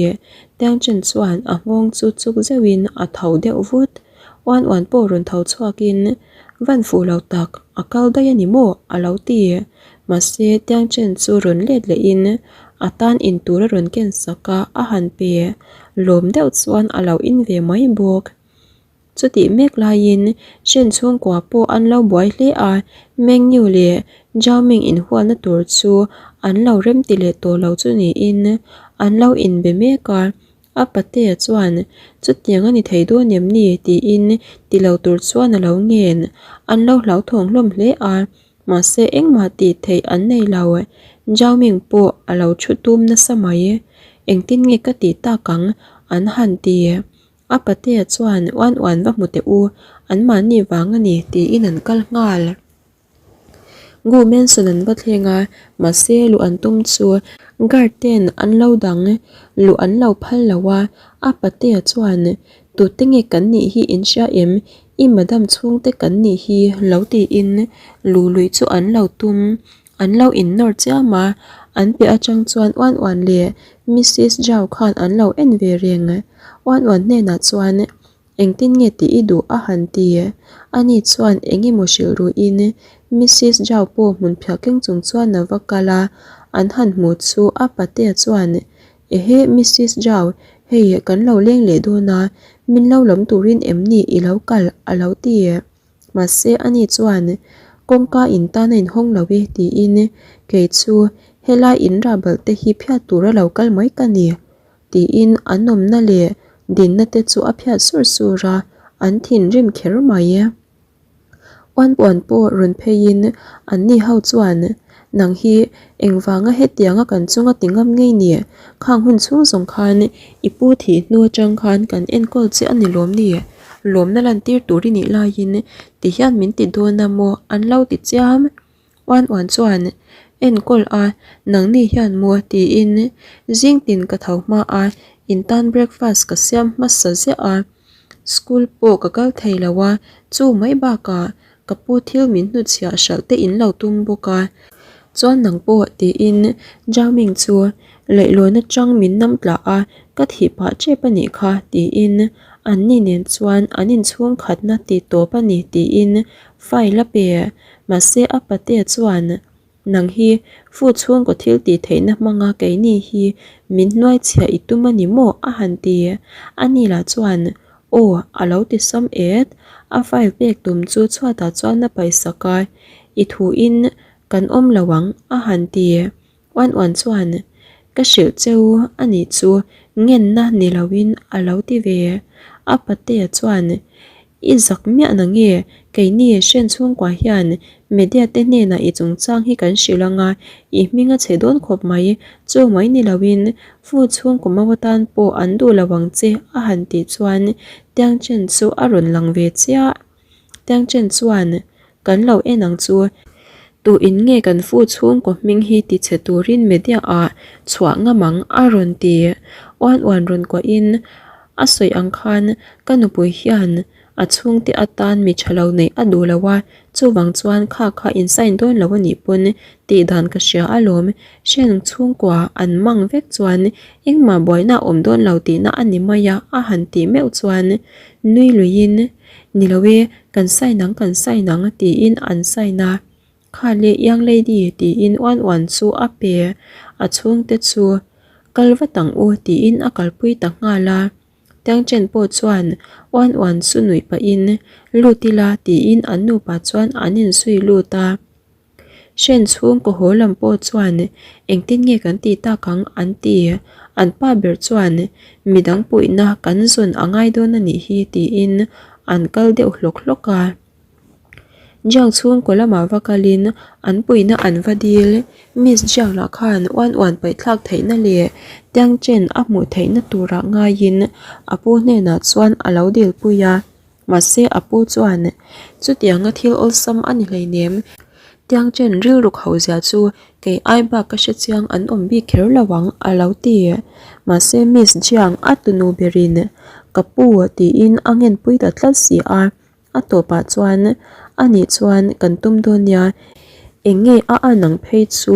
Tiang Chen chuan a nghawng chu chuk zeuhin a tho deuh vut. Uan uan pawh rawn tho chhuakin, Van fuh lo tak, a kal daih a ni maw? a lo ti. Mahse Tiang Chen chu rawn let lehin a tan in tur a rawn ken sak a, a han pe. Lawm deuh chuan a lo in ve mai bawk. Chutih mek laiin Shen chhungkua pawh an lo buai hle a, Meng Yu leh Zhao Ming inhualna tur chu an lo remti leh tawh lo chu niin an lo inbe mek a. A patea chuan, Chutiang a ni thei dawn em ni? tiin ti lo tur chuan a lo ngen. An lo hlauthawng hlawm hle a, mahse engmah tih theih an nei lo. Zhao Ming pawh a lo thu tum nasa mai. Engtin nge ka tih tak ang? an han ti. A patea chuan, Uan uan va hmu teh u, anmahni vang a ni, tiin an kal nghal. Gu Mansion an va thleng a, mahse luh an tum chu guard ten an lo dang luh an lo phal lo a, a patea chuan tute nge kan nih hi in hria em? I madam chhungte kan nih hi lo tiin luh luih chu an lo tum an lo innawr chiam a, an piah atang chuan uan uan leh Missis Zhao khan an lo en ve reng. Uan uan hnenah chuan Engtin nge tih i duh a han ti? Ani chuan eng emaw hrilh ruiin Missis Zhao pawh hmun phiah keng chung chuan a va kal a, an han hmuh chu a patea chuan Ehe Missis Zhao, hei kan lo leng leh dawn a, min lo lawm turin em ni i lo kal a lo ti. Mahse ani chuan kawngka in tan a inhawng lo e tiin kei chu helai in rahbalh te hi phiat tura lo kal mai ka ni. Tiin an awmna leh dinna te chu a phiat sur sur a, an thinrim kher mai. Uan puan pawh rawn pheiin anni ho chuan, Nang hi engvanga hetianga kan chunga ti ngam ngei ni? Khang hun chhung zawng khan i pu thih hnu atang khan kan enkawl che a ni lawm ni? Lawmna lantir tur i nih laiin tihian min ti dawn a maw? An lo ti chiam. Uan uan chuan enkawl a, nangni hian maw tiin zing tin ka tho hma a, in tan breakfast ka siam hmasa ziah a, school pawh ka kal thei lo a, chu mai bakah ka pu thil min hnutchhiah hralh te in lo tum bawk a, chuan nang pawh tiin Jaming chu leihlawn atang min nam tlah a, ka thih pah tep a nih kha tiin anni nen chuan an inchhung khatna ti tawp a ni tiin file a pe. Mahse a patea chuan, Nang hi fu chhungkaw thil tih theihna hmanga keini hi min hnuaichhiah i tum a ni maw? a han ti. Ani lah chuan, Aw, a lo ti sam et. A file pek tum chu chhuatah chuan a paihsak a, I thuin kan awm lo ang, a han ti. Uan uan chuan, Ka hrilh cheu a nih chu ngenna ni loin a lo ti ve. A patea chuan, I zak miah na nge? Keini hren chhungkua hian media te hnenah i chungchang hi kan hrilh ang a, i hming a chhe dawn khawp mai. Chu mai ni loin fu chhungkaw mau atan pawh an duh lo ang che a han tih chuan Tiang Chen chu a rawn lang ve chiah. Tiang Chen chuan, Kan lo en ang chu. Tu in nge kan fu chhungkaw hming hi ti chhe turin media ah chhuah ngam ang a rawn ti. Uan uan rawn kuahin a sawi ang khan ka nupui hian a chhungte atan mi tha lo neih a duh lo a, chuvang chuan kha kha in sign dawn lo a nih pawn tih dan ka hria alawm. Hriang chhungkua an mang vek chuan engmah buaina a awm dawn lo tihna a ni mai a a han tih meuh chuan nui luiin Ni lo e, kan sign ang kan sign ang tiin an sign a. Kha le young lady tiin uan uan chu a pe, a chhungte chu kal vat ang u tiin a kalpui ta nghal a. Tiang chen pawh chuan uan uan chu nuih pahin lut ila tiin an nupa chuan an inzui lut a. Hren chhungkaw haw lam pawh chuan engtin nge kan tih tak ang an ti. An pa ber chuan midang puihna kan zawn a ngai dawn a nih hi tiin an kal deuh hlawk hlawk a. Jiang chhungkaw lamah va kalin an puihna an va dil. Miss Jiang lah khan uan uan paihthlak theihna leh tiang chen a hmuh theihna turah ngaiin a pu hnenah chuan a lo dilpui a. Mahse a pu chuan, Chutianga thil awlsam a ni hleinem. Tiang chen rilruk ho zia chu kei ai bak ka hre chiang an awm bik kher lo ang a lo ti. Mahse Miss Jiang a tunu berin ka pu tiin a ngenpui ta tlat si a. A tawpah chuan ani chuan kan tum dawn nia, eng nge a an ang phei chu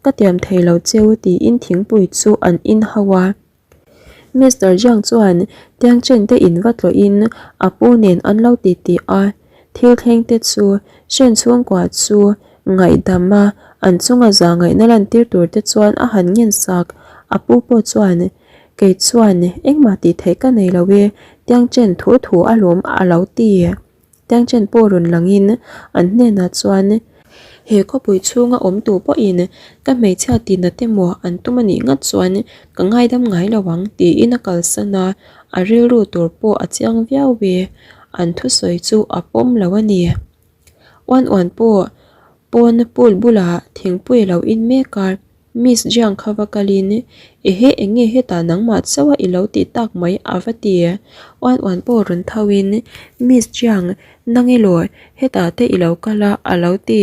ka tiam thei lo cheu tiin thingpui chu an in ho a. Mister Jiang chuan tiang chen te in va tlawhin a pu nen an lo ti ti a, thil thleng te chu hren chhungkua chu ngaihdam a an chunga za ngaihna lantir tur te chuan a han ngen sak. A pu pawh chuan, Kei chuan engmah tih theih ka nei lo e, tiang chen thu thu a lawm a lo ti. Tiang chen pawh rawn langin an hnenah chuan, He khawpui chhunga awm tu pawhin ka hmeichhia tina te maw an tum a nih ngat chuan ka ngaidam ngai lo ang tiin a kalsan a, a rilru tur pawh a chiang viau e, an thusawi chu a pawm lo a ni. Uan uan pawh pawn pool bulah thingpui a lo in mek a. Miss Jiang kha va kalin, Ehe eng nge hetah nangmah chauh a i lo tih tak mai a va ti. Uan uan pawh rawn tho in, Miss Jiang, nang elaw hetah te i lo kal a a lo ti.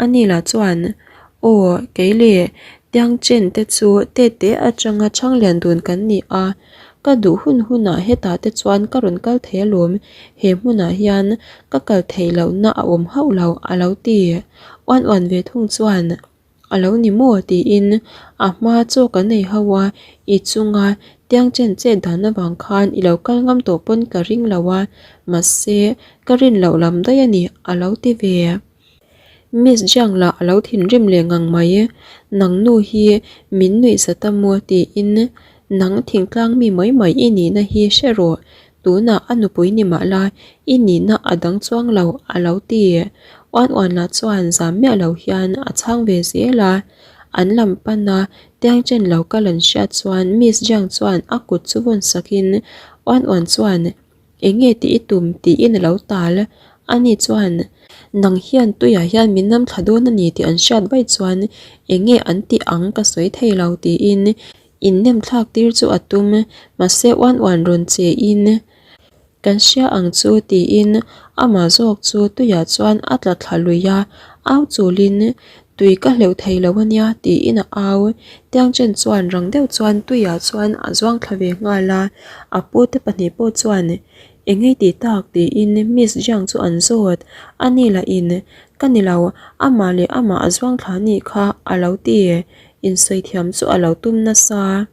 Ani lah chuan, Aw, kei leh Tiang Chen te chu tete atanga chhang lian dun kan ni a, ka duh hun hunah hetah te chuan ka rawn kal thei alawm, he hmunah hian ka kal theih lohna a awm hauh lo, a lo ti. Uan uan ve thung chuan, A lo ni maw? tiin a hma chaw kan ei ho a, i chunga tiang chen chet dan avang khan i lo kal ngam tawh pawn ka ring lo a, mahse ka rin loh lam daih a ni, a lo ti ve. Miss Jiang lah a lo thinrim leh ngang mai, Nang nu hi min nuih zat a maw? tiin Nang thingtlang mi mai mai i nihna hi hre rawh, tunah a nupui ni mah la i nihna a dang chuang lo a lo ti. Uan uan lah chuan zam miah lo hian a chhang ve zel a, an lam pana tiang chen lo kal an hriat chuan Miss Jiang chuan a kut chu vawn sakin uan uan chuan Eng nge tih i tum tiin a lo tal. Ani chuan nang hian tuiah hian min nam thla dawn a ni tih an hriat vaih chuan eng nge an tih ang ka sawi thei lo tiin innem thlak tir chu a tum. Mahse uan uan rawn che in kan hria ang chu tiin amah zawk chu tuiah chuan a tla thla lui a, au chulin Tui ka hleuh thei lo a nia tiin a au. Tiang chen chuan rang deuh chuan tuiah chuan a zuang thla ve nghal a, a pute pahnih pawh chuan Eng ngei tih tak tiin Miss Jiang chu an zawt. A ni lah in Ka ni lo, amah leh amah a zuang thla anih kha a lo ti. Insawi thiam chu a lo tum nasa.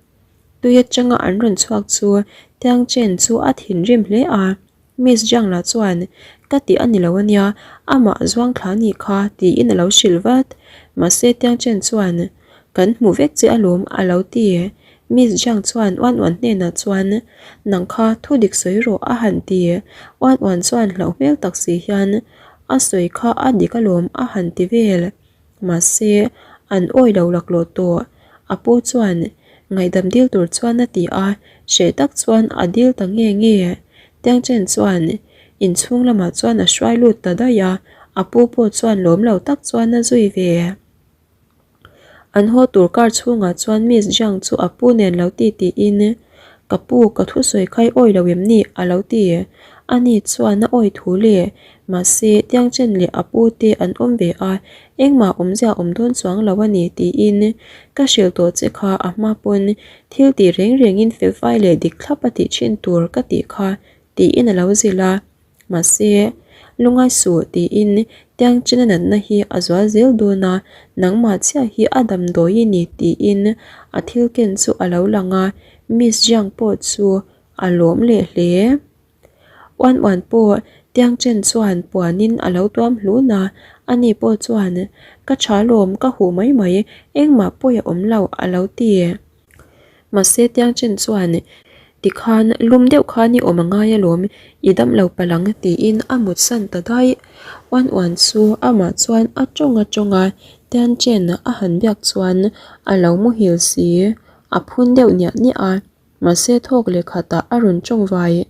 Tui atanga an rawn chhuak chu Tiang Chen chu a thinrim hle a. Miss Jiang lah chuan, Ka tih a ni lo a nia, amah zuang thla anih kha, tiin a lo hrilh vat. Mahse Tiang Chen chuan, Kan hmu vek che alawm, a lo ti. Miss Jiang chuan Uan Uan hnenah chuan, Nang kha thu dik sawi rawh, a han ti. Uan Uan chuan hlauh hmel tak si hian, A sawi kha a dik alawm, a han ti vel. Mahse, an awi lo laklawh tawh. A pu chuan ngaihdam dil tur chuan a ti a, hreh tak chuan a dil ta nge nge. Tiangchen chuan inchhung lamah chuan a hruai lut ta daih a, a pu pawh chuan lawm lo tak chuan a zui ve. An haw tur car chhungah chuan Miss Jiang chu a pu nen lo ti tiin, Ka pu, ka thusawi kha i awi lo em ni? a lo ti. Ani chuan a awi thu le. Mahse, Tiangchen leh a pu te an awm ve a, engmah awmzia awm dawn chuang lo a ni tiin ka hrilh tawh che kha a hma pawn thil tih reng rengin felfai leh dik thlap a tih thin tur ka tih kha tiin a lo zilh a. Mahse, lungai suh tiin Tiangchena natna hi a zual zel dawn a, nangmah chiah hi a damdawi i ni tiin a thil ken chu a lo lang a, Miss Jiang pawh chu a lawm leh hle. Uan uan pawh tiang chen chuan puanin a lo tuam hlun a, ani pawh chuan, Ka tha lawm, ka huh mai mai, engmah pawi a awm lo, a lo ti. Mahse tiang chen chuan, Tikhan lum deuh khan i awm a ngai alawm, i dam lo palh ang, tiin a mutsan ta daih. Uan uan chu amah chuan a tawng a tawng a, tiang chen a han biak chuan a lo muhil si, a phun deuh niah niah a. Mahse thawk leh khatah a rawn tawng vai,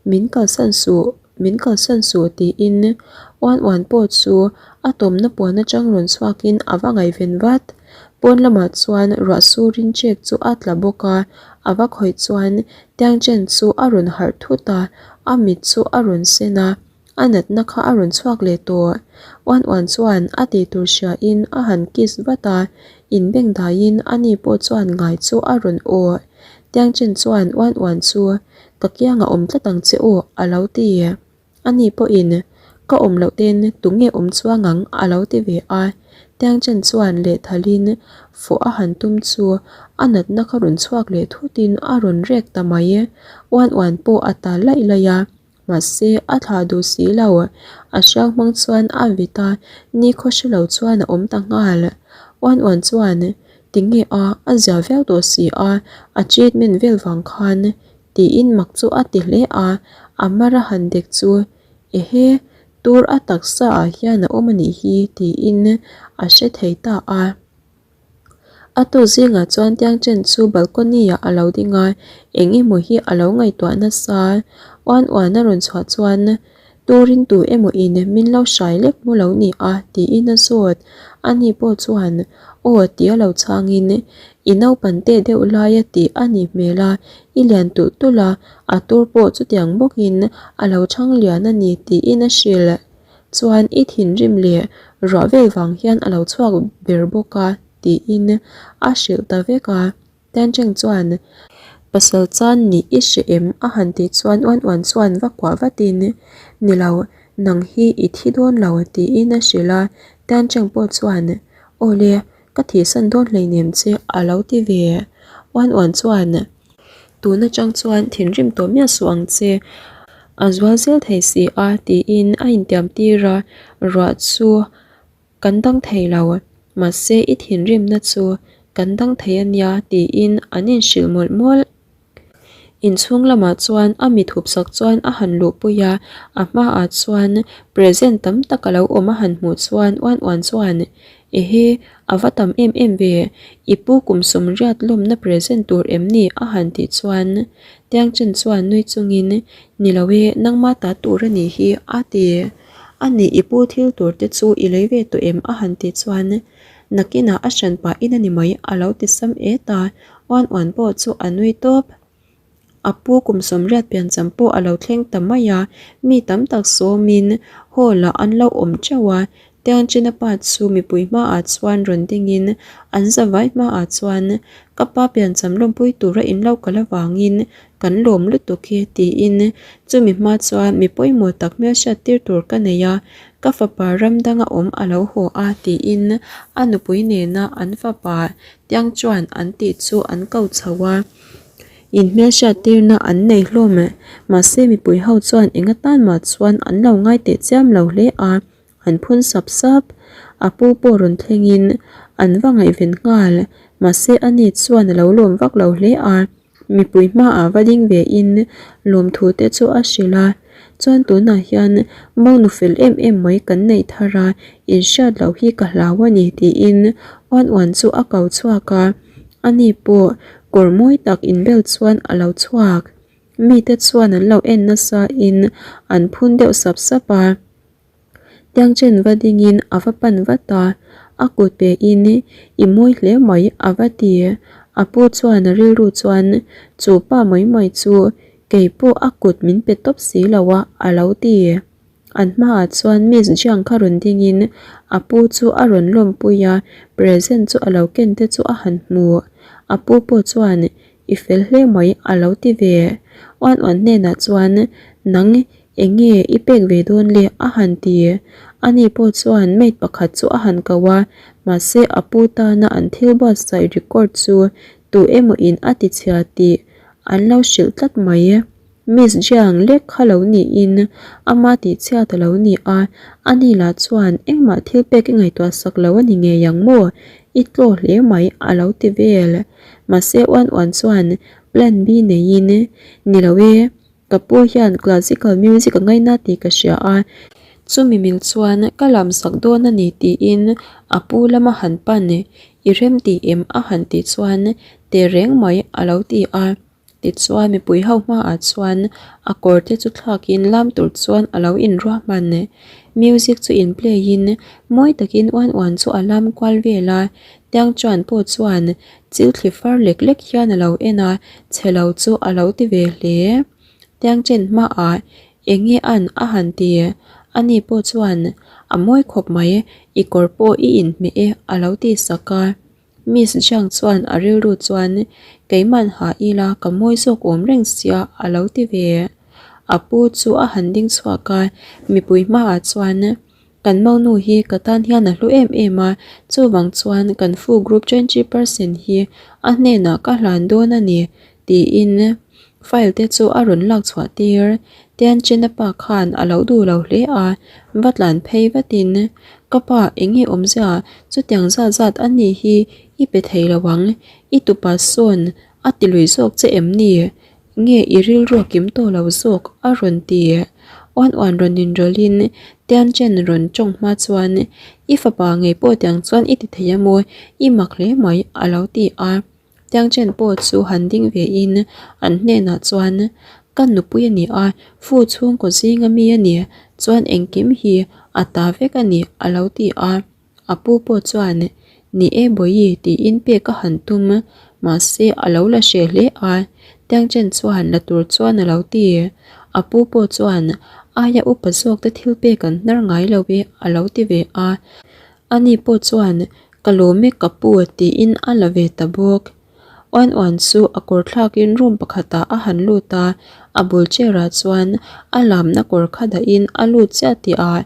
Min kalsan suh, min kalsan suh tiin uan uan pawh chu a tawmna puan atang rawn chhuakin a va ngaihven vat. Pawn lamah chuan ruah surin chek chu a tla bawk a, a va khawih chuan tiang chen chu a rawn harh thut a, a mit chu a rawn sen a. A natna kha a rawn chhuak leh tawh. Uan uan chuan a tih tur hria in a han kiss vat a, in beng daiin ani pawh chuan ngai chu a rawn aw. Tiang chen chuan uan uan chu ka kiangah awm tlat ang che aw a lo ti. Ani pawhin ka awm loh ten tunge awm chuang ang a lo ti ve a. Tiang chen chuan lehthalin fawh a han tum chu a natna kha rawn chhuak leh thutin a rawn rek ta mai. Uan uan pawh a tal laih laih a. Mahse, a thlah duh si lo. A hriau hmang chuan a vit a, nikhaw hre lo chuan a awm ta nghal. Uan uan chuan, Tinge a, a zia viau tawh si a, a treatment vel vang khan, tiin mak chu a ti hle a, a mar a han dek chu, Ehe, tur a taksa ah hian a awm a nih hi, tiin a hre thei ta a. A tawk zingah chuan tiang chen chu balcony ah a lo ding a, eng emaw hi a lo ngaihtuah nasa. Uan uan a rawn chhuah chuan turin tu emaw in min lo hrai lek mu lo ni a tiin a zawt. Ani pawh chuan aw tia lo chhangin i naupan teh deuh lai a tih a nih hmel a, i lian tulh tulh a, a tur pawh chutiang bawkin a lo chhang lian a ni tiin a hrilh. Chuan i thinrim leh ruah vel vang hian a lo chhuak ber bawk a tiin a hrilh ta vek a. Tiancheng chuan pasal chan nih i hre em a han tih chuan uan uan chuan va kuah vatin ni lo nang hi i thi dawn lo tiin a hrilh a. Tiancheng pawh chuan awle ka thihsan dawn hleinem che a lo ti ve. Uan uan chuan tun atang chuan thinrim tawh miah suh ang che a zual zel thei si a tiin a intiam tir a ruah chu Kan dang thei lo, mahse i thinrimna chu kan dang thei a nia tiin an inhrilh mawlh mawlh. Inchhung lamah chuan a mi thupsak chuan a han luhpui a, a hmaah chuan present tam tak a lo awm a han hmuh chuan uan uan chuan Ehe, a va tam em em ve, i pu kum sawmriat lawmna present tur em ni a han tih chuan Tiangchen chuan nui chungin Ni lo e, nangma ta tur a nih hi a ti. A nih i pu thil tur te chu i lei ve tawh em a han tih chuan nakinah a hran pah in a ni mai a lo ti sam et a, uan uan pawh chu a nui tawp. A pu kum sawmriat piancham pawh a lo thleng ta mai a, mi tam tak sawmin hall ah an lo awm teuh a, Tiangchina pa chu mipui hmaah chuan rawn dingin an zavai hmaah chuan ka pa piancham lawmpui tura in lo kal avangin Kan lawm lutuk hi tiin chumi hma chuan mi pawimawh tak hmelhriat tir tur ka nei a, ka fapa ram danga awm a lo haw a tiin a nupui nena an fapa tiang chuan an tih chu an ko chho a. In hmelhriat tirna an nei hlawm mahse mipui ho chuan eng atan mah chuan an lo ngai teh chiam lo hle a, an phun sap sap. A pu pawh rawn thlengin an va ngaihven nghal mahse ani chuan a lo lawm vak lo hle a. Mipui hmaah va ding ve in lawmthu te chu a hrilh a, chuan tunah hian monu fel em em mai kan neih thar a, in hriat loh hi ka hlau a ni tiin uan uan chu a ko chhuak a, ani pawh kawr mawi tak inbel chuan a lo chhuak. Mite chuan an lo en nasa in an phun deuh sap sap a. Tiangchen va dingin a va pan vat a, a kut pe in i mawi hle mai a va ti. A pu chuan a rilru chuan chu pa mai mai chu kei pawh a kut min pe tawp si lo a a lo ti. An hmaah chuan Miss Jiang kha rawn dingin a pu chu a rawn lawmpui a, present chu a lo ken te chu a han hmu. A pu pawh chuan i fel hle mai a lo ti ve. Uan uan hnenah chuan nang Eng nge i pek ve dawn le? a han ti. Ani pawh chuan maid pakhat chu a han ko a, mahse a pu tana an thil buatsaih record chu tu emaw in a ti chhia tih an lo hrilh tlat mai. Miss Jiang lek kha lo niin ama tih chhiat a lo ni a, ani lah chuan engmah thil pek i ngaihtuah sak lo a ni ngei ang maw? I tlaw hle mai a lo ti vel. Mahse uan uan chuan plan B neiin, Ni lo e. Ka pu hian classical music a ngaina tih ka hria a, chumi mil chuan ka lam sak dawn a ni tiin a pu lama han pan i rem tih em a han tih chuan teh reng mai a lo ti a. Tichuan mipui ho hmaah chuan a kawr te chu thlakin lam tur chuan a lo inruahman. Music chu in play in mawi takin uan uan chu a lam kual vel a, tiang chuan pawh chuan Chil thli far lek lek hian a lo en a, chhe lo chu a lo ti ve hle. Tiangchen hmaah eng nge an a han ti? Ani pawh chuan a mawi khawp mai, i kawr pawh i inhmeh e a lo ti sak a. Miss Jiang chuan a rilru chuan keiman ha ila ka mawi zawk awm reng sia a lo ti ve. A pu chu a han ding chhuak a, mipui hmaah chuan Kan monu hi ka tan hian a hlu em em a, chuvang chuan kan fu group 20% hi a hnenah ka hlan dawn a ni, tiin file te chu a rawn lak chhuah tir. Tianchena pa khan a lo duh lo hle a, va tlan phei vatin, Ka pa, eng nge awmzia, chutiang zat zat a nih hi i pe thei lo ang, i tupa sawn a ti lui zawk che em ni? Nge i rilru a kim tawh lo zawk? a rawn ti. Uan uan rawn inrawlhin Tianchen rawn tawng hma chuan, I fapa ngei pawh tiang chuan i ti thei a maw? I mak hle mai a lo ti a. Tiangchen pawh chu han ding vein an hnenah chuan, Ka nupui a ni a, fu chhungkaw zinga mi a ni, chuan engkim hi a ta vek a ni a lo ti a. A pu pawh chuan, Ni e Bawihi tiin pek a han tum, mahse a lo la hreh hle a, Tiangchen chuan la tur chuan a lo ti. A pu pawh chuan Aia upa zawk te thil pek an hnar ngai lo e a lo ti ve a. Ani pawh chuan Ka lawm e ka pu tiin a la ve ta bawk. Uan uan chu a kawr thlakin room pakhatah a han lut a, a bul chair ah chuan a lamna kawr kha dahin a lut chiah tih ah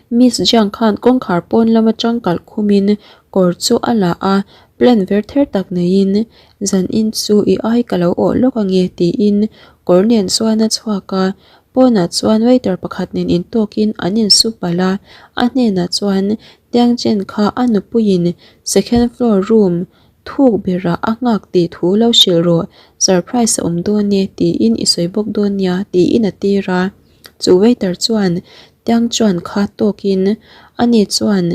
Miss Jiang khan kawngkhar pawn lam atang kalh khumin kawr chu a la a, plan ver ther tak neiin Zanin chu i ai ka lo awh lawk ange tiin kawr nen chuan a chhuak a, pawnah chuan waiter pakhat nen intawkin an insu palh a, a hnenah chuan Tiang chen kha a nupuiin second floor room thuk berah a nghak tih thu lo hrilh rawh, surprise a awm dawn e tiin i sawi bawk dawn nia tiin a tir a. Chu waiter chuan Tiang chuan kha tawkin ani chuan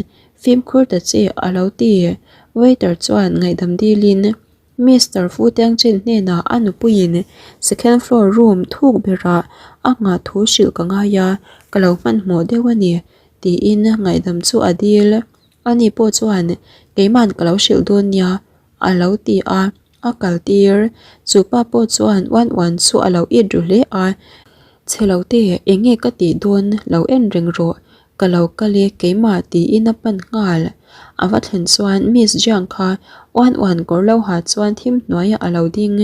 fimkhur ta che a lo ti. Waiter chuan ngaihdam dilin Mister Fu Tiang Chen hnenah a nupuiin second floor room thuk berah a nghah thu hrilh ka ngai a, ka lo hmanhmawh deuh a ni tiin ngaihdam chu a dil. Ani pawh chuan keima'n ka lo hrilh dawn nia a lo ti a, a kal tir. Chu pa pawh chuan uan uan chu a lo it ru hle a, Chhe lo te, eng nge ka tih dawn lo en reng rawh, ka lo kal e keimah tiin a pan nghal. A va thlen chuan Miss Jiang kha uan uan kawr lo ha chuan thim hnuaiah a lo ding.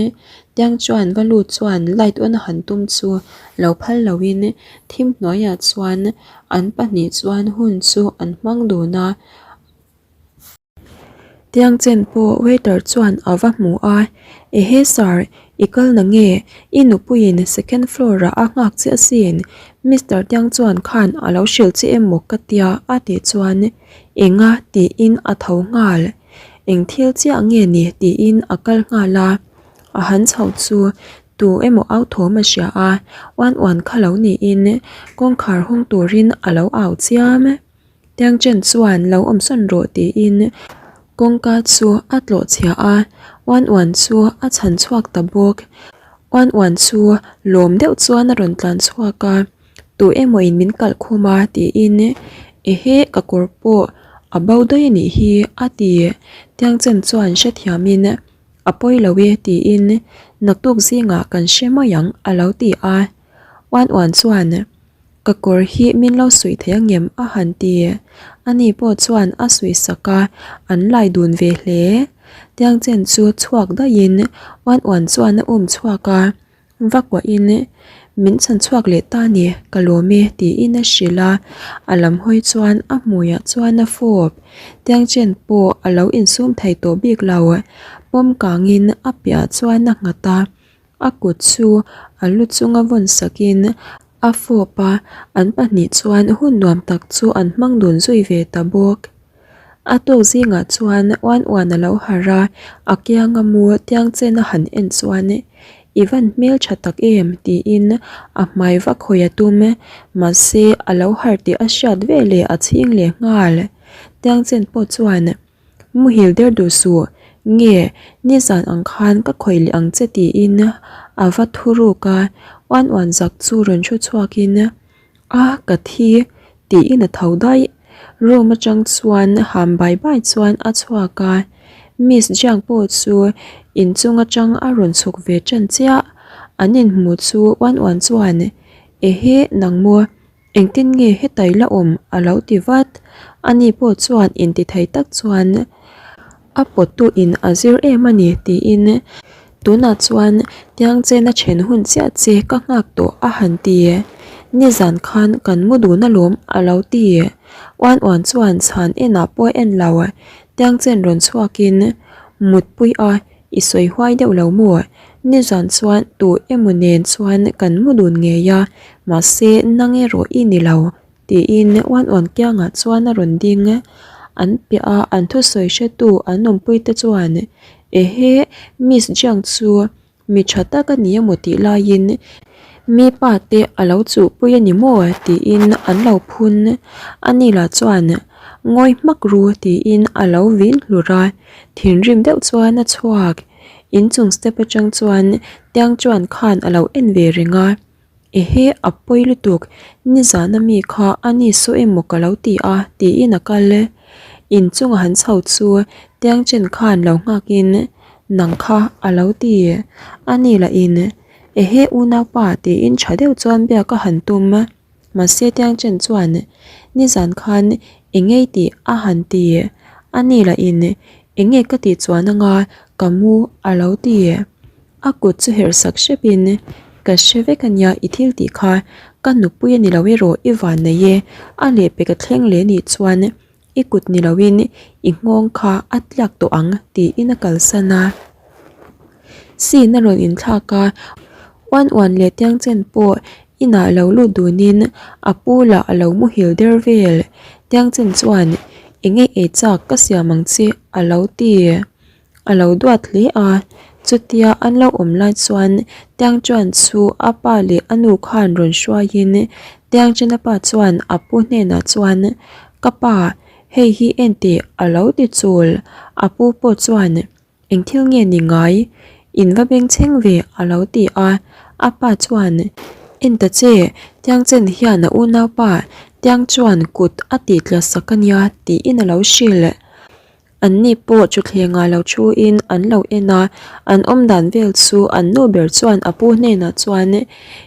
Tiang chuan va lut chuan light on a han tum chu lo phal loin thim hnuaiah chuan An pahnih chuan hun chu an hmang dun a. Tiang chen pawh waiter chuan a va hmu a, Ehe sir, i kal na nge? I nupuiin second floor ah a nghak che asin. Mister Tiang chuan khan a lo hrilh che emaw ka tia a tih chuan enga tiin a tho nghal. Eng thil chiah nge ni tiin a kal nghal a. A han chho chu Tu emaw au thawm a hria a, uan uan kha lo niin kawngkhar hawng turin a lo au chiam. Tiang chen chuan lo awm sawn rawh tiin kawngka chu a tlawh chhia a, uan uan chu a chhan chhuak ta bawk. Uan uan chu lawm deuh chuan a rawn tlan chhuak a, tu emaw in min kalh khum a tiin ehe ka kawr pawh a bo daih a nih hi a ti. Tiang chen chuan hrethiamin. A pawi lo e tiin naktuk zingah kan hre mai ang a lo ti a. Uan uan chuan ka kawr hi min lo suih thei angem a han ti. Ani pawh chuan a suih sak a, an lai dun ve hle. Tiang chen chu chhuak daihin uan uan chuan a um chhuak a. Va kuahin min chhan chhuak leh ta ni, ka lawm e tiin a hrilh a, a lam hawi chuan a hmuiah chuan a fawp. Tiang chen pawh a lo insum thei tawh bik lo, pawm kangin a piah chuan a nghat a, a kut chu a lu chunga vawn sakin a fawp a, an pahnih chuan hun nuam tak chu an hmang dun zui ve ta bawk. A tawk zingah chuan uan uan a lo harh a, a kianga mu tiang chen a han en chuan I van hmel tha tak em? tiin a hmai va khawi a tum. Mahse a lo harh tih a hriat ve leh a chhing leh nghal. Tiang chen pawh chuan Muhil der duh suh, nge nizan ang khan ka khawih leh ang che tiin a va thuruk a, uan uan zak chu rawn thu chhuakin A ka thi tiin a tho daih. Room atang chuan ham bai bai chuan a chhuak a, Miss Jiang pawh chu inchung atang a rawn chhuk ve tan chiah. An inhmu chu uan uan chuan, Ehe nang maw, engtin nge hetai la awm a lo ti vat. Ani pawh chuan intithei tak chuan A pawttu in a zir em a ni tiin tunah chuan tiang chen a then hun chiah che ka nghak tawh a han ti. Nizan khan kan mu dun alawm a lo ti. Uan uan chuan chhan enah pawh en lo tiang chen rawn chhuakin mutpui a i sawi huai deuh lo maw? Nizan chuan tu emaw nen chuan kan mu dun ngei a mahse nang erawh i ni lo. Tiin uan uan kiangah chuan a rawn ding. An piah a an thusawi hretu an awmpui te chuan Ehe Miss Jiang chu mi tha tak a ni emaw tih laiin mi pa te a lo chuhpui a ni maw tiin an lo phun. Ani lah chuan Ngawi hmak ru tiin a lo vin hlur a, thinrim deuh chuan a chhuak. Inchung step atang chuan Tiang chuan khan a lo en ve reng a. Ehe, a pawi lutuk, nizan a mi kha a ni saw emaw ka lo ti a, tiin a kal. Inchunga han chho chu tiang chen khan lo nghakin nang kha a lo ti. A ni lah in, Ehe unaupa tiin tha deuh chuan biak a han tum. Mahse Tiang Chen chuan nizan khan engei tih a han ti. A ni lah in enge ka tih chuan anga ka mu a lo ti. A kut chu herh sak hrep in ka hre vek ania i thil tih kha ka nupui a ni lo erawh i van nei e a lehpek a thleng leh nih chuan I kut ni loin i nghawng kha a tliak tawh ang tiin a kalsan a. Scene a rawn inthlak a, uan uan leh tiang chen pawh inah lo lut dunin a pu lah a lo muhil der vel. Tiang chen chuan eng nge ei chak ka siam ang che a lo ti. A lo duat hle a, chutia an lo awm lai chuan Tiang Chuan chu a pa leh a nu khan rawn hruaiin Tiang Chena pa chuan a pu hnenah chuan, Ka pa, hei hi en teh a lo ti chul. A pu pawh chuan, Eng thil nge ni ngai? In va bengchheng ve a lo ti a. A pa chuan, En ta che, Tiang Chen hian a unaupa Tiang Chuan kut a tih tla sak a nia tiin a lo hrilh. Anni pawh thutthlengah lo thuin an lo en a, an awm dan vel chu an nu ber chuan a pu hnenah chuan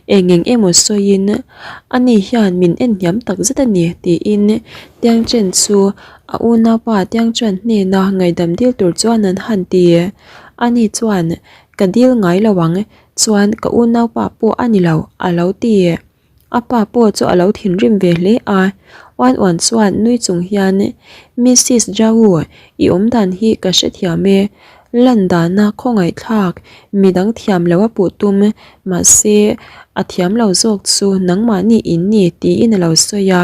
eng eng emaw sawiin ani hian min en hniam tak zet a ni tiin Tiang Chen chu a unaupa Tiang Chuan hnena ngaihdam dil tur chuan an han ti. Ani chuan ka dil ngai lo ang chuan ka unaupa pawh a ni lo a lo ti. A pa pawh chu a lo thinrim ve hle a, Uan Uan chuan nui chung hian, Missis Zhao, i awm dan hi ka hrethiam e. Lan dana khawngaihthlak, midang thiam lo a puh tum, mahse a thiam lo zawk chu nangmahni in ni tiin a lo sawi a.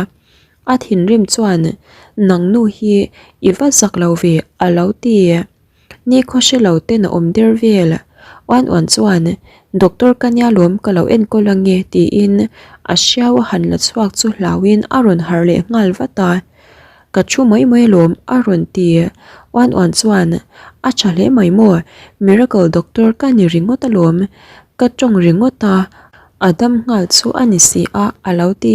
A thinrim chuan, Nang nu hi i va zak lo ve a lo ti. Ni khaw hre lo ten a awm der vel. Uan uan chuan, Doctor ka nia lawm ka lo enkawl ange tiin a hriau a han la chhuak chu hlauin a rawn harh leh nghal vat a. Ka thu mai mai alawm a rawn ti. Uan uan chuan, A tha hle mai maw, miracle doctor ka ni ringawt alawm, ka tawng ringawt a, a dam nghal chu a ni si a a lo ti.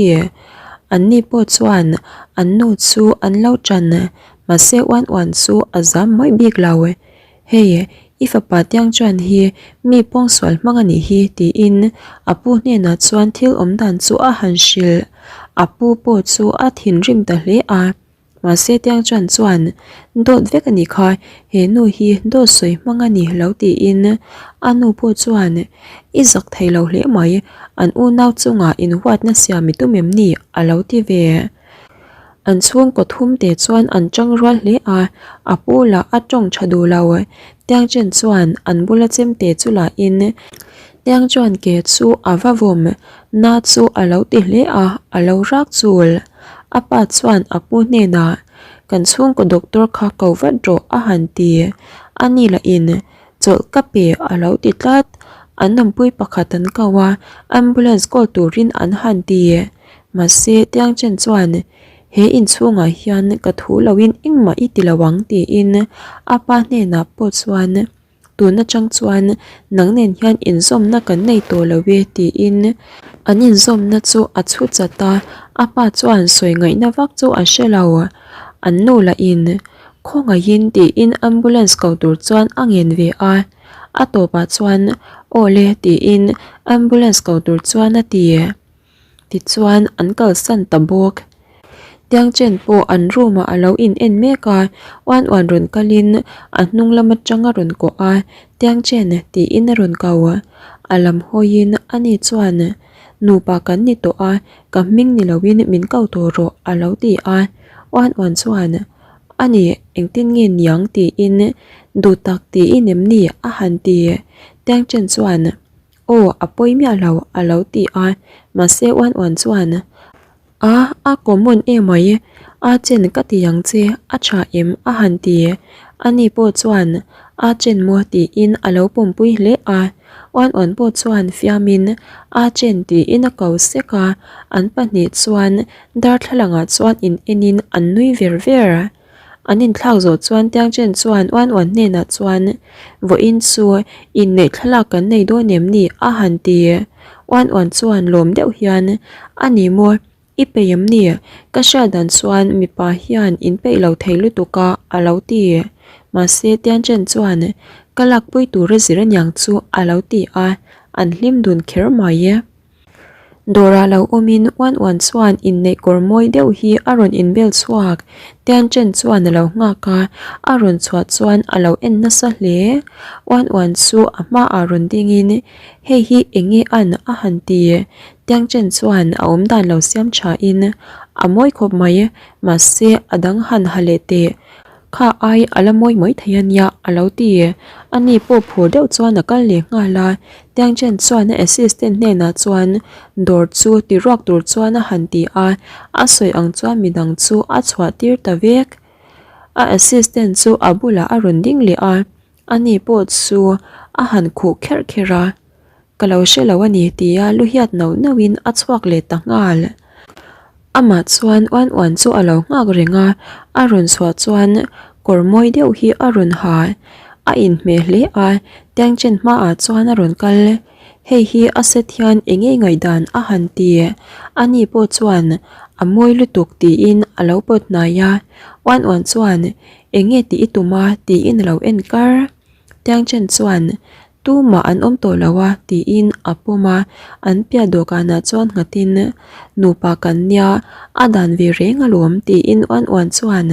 Anni pawh chuan an nu chu an lo tan. Mahse uan uan chu a zam mai bik lo. Hei, i fapa Tiang Chuan hi mi pawngsual hmang a nih hi tiin a pu hnenah chuan thil awm dan chu a han hrilh. A pu pawh chu a thinrim ta hle a. Mahse Tiang Chuan chuan dawt vek a nih kha, he nu hi dawt sawi hmang a ni lo tiin a nu pawh chuan i zak thei lo hle mai, an unau chungah inhuatna siam i tum em ni a lo ti ve. An chhungkaw thum te chuan an tang rual hle a, a pu lah a tawng tha duh lo. Tiang chen chuan an bula chemte chu lah in Tiang chuan ke chu a va vawm na chu a lo ti hle a, a lo rak chul. A pa chuan a pu hnenah, Kan chhungkaw doctor kha ko vat rawh a han ti. A ni lah in chawlh ka pe a lo ti tlat. An awmpui pakhat an ko a, ambulance call turin an han ti. Mahse, Tiang Chen chuan, He inchhungah hian ka thu loin engmah i ti lo ang tiin a pa hnenah pawh chuan, Tun atang chuan nang nen hian inzawmna kan nei tawh lo e tiin an inzawmna chu a chhu chat a, a pa chuan sawi ngaihna vak chu a hre lo. An nu lahin, Khawngaihin tiin ambulance ko tur chuan a ngen ve a, a tawpah chuan, Aw le tiin ambulance ko tur chuan a ti. Tichuan an kalsan ta bawk. Tiang chen pawh an room ah a lo in en mek a, uan uan rawn kalin a hnung lam atang a rawn kawh a, Tiang chen tiin a rawn kau. A lam hawiin ani chuan nupa kan ni tawh a, ka hming ni loin min kau tawh rawh a lo ti a. Uan uan chuan ani engtin nge niang tiin duh tak tiin em ni a han ti. Tiang chen chuan. Aw, a pawi miah lo, a lo ti a. Mahse uan uan chuan, A, a common emai, a chen ka ti ang che, a tha em? a han ti. Ani pawh chuan, A chen maw? tiin a lo pawmpui hle a. Uan uan pawh chuan fiamin, A chen tiin a ko sek a. An pahnih chuan darthlalangah chuan in enin an nui ver ver. An inthlak zawh chuan Tiang Chen chuan Uan Uan hnenah chuan, Vawiin chu inneih thlalak kan nei dawn em ni? a han ti. Uan Uan chuan lawm deuh hian, A ni maw? I peih em ni? Ka hriat dan chuan mipa hian in peih lo thei lutuk a, a lo ti. Mahse Tiang Chen chuan, Ka lakpui tur a zir aniang chu, a lo ti a, an hlim dun kher mai. Dawrah lo awmin uan uan chuan inneih kawr mawi deuh hi a rawn inbel chhuak. Tian Chen chuan a lo nghak a, a rawn chhuah chuan a lo en nasa hle. Uan uan chu a hmaah rawn dingin, Hei hi eng nge an? a han ti. Tiang Chen chuan a awmdan lo siam thain, A mawi khawp mai, mahse a dang han ha leh teh. Kha ai a la mawi mai thei a nia a lo ti. Ani pawh phur deuh chuan a kal leh nghal a, Tiang Chen chuan a assistant hnenah chuan dawr chu ti ruak tur chuan a han ti a, a sawi ang chuan midang chu a chhuah tir ta vek. A assistant chu a bulah a rawn ding leh a, ani pawh chu a han khuh kherh kherh a, Ka lo hre lo a ni tia lu hiat nauh nauhin a chhuak leh ta nghal. Amah chuan uan uan chu a lo nghak reng a, a rawn chhuah chuan kawr mawi deuh hi a rawn ha. A inhmeh hle a, Tiang Chen hmaah chuan a rawn kal. Hei hi a set hian eng nge ngaihdan a han ti. Ani pawh chuan a mawi lutuk tiin a lo pawt hnai a. Uan uan chuan eng nge tih i tum a tiin a lo en kar. Tiang Chen chuan Tumah an awm tawh lo a tiin a pawm a, an piah dawhkanah chuan nghatin Nupa kan nia, a dan ve reng alawm tiin uan uan chuan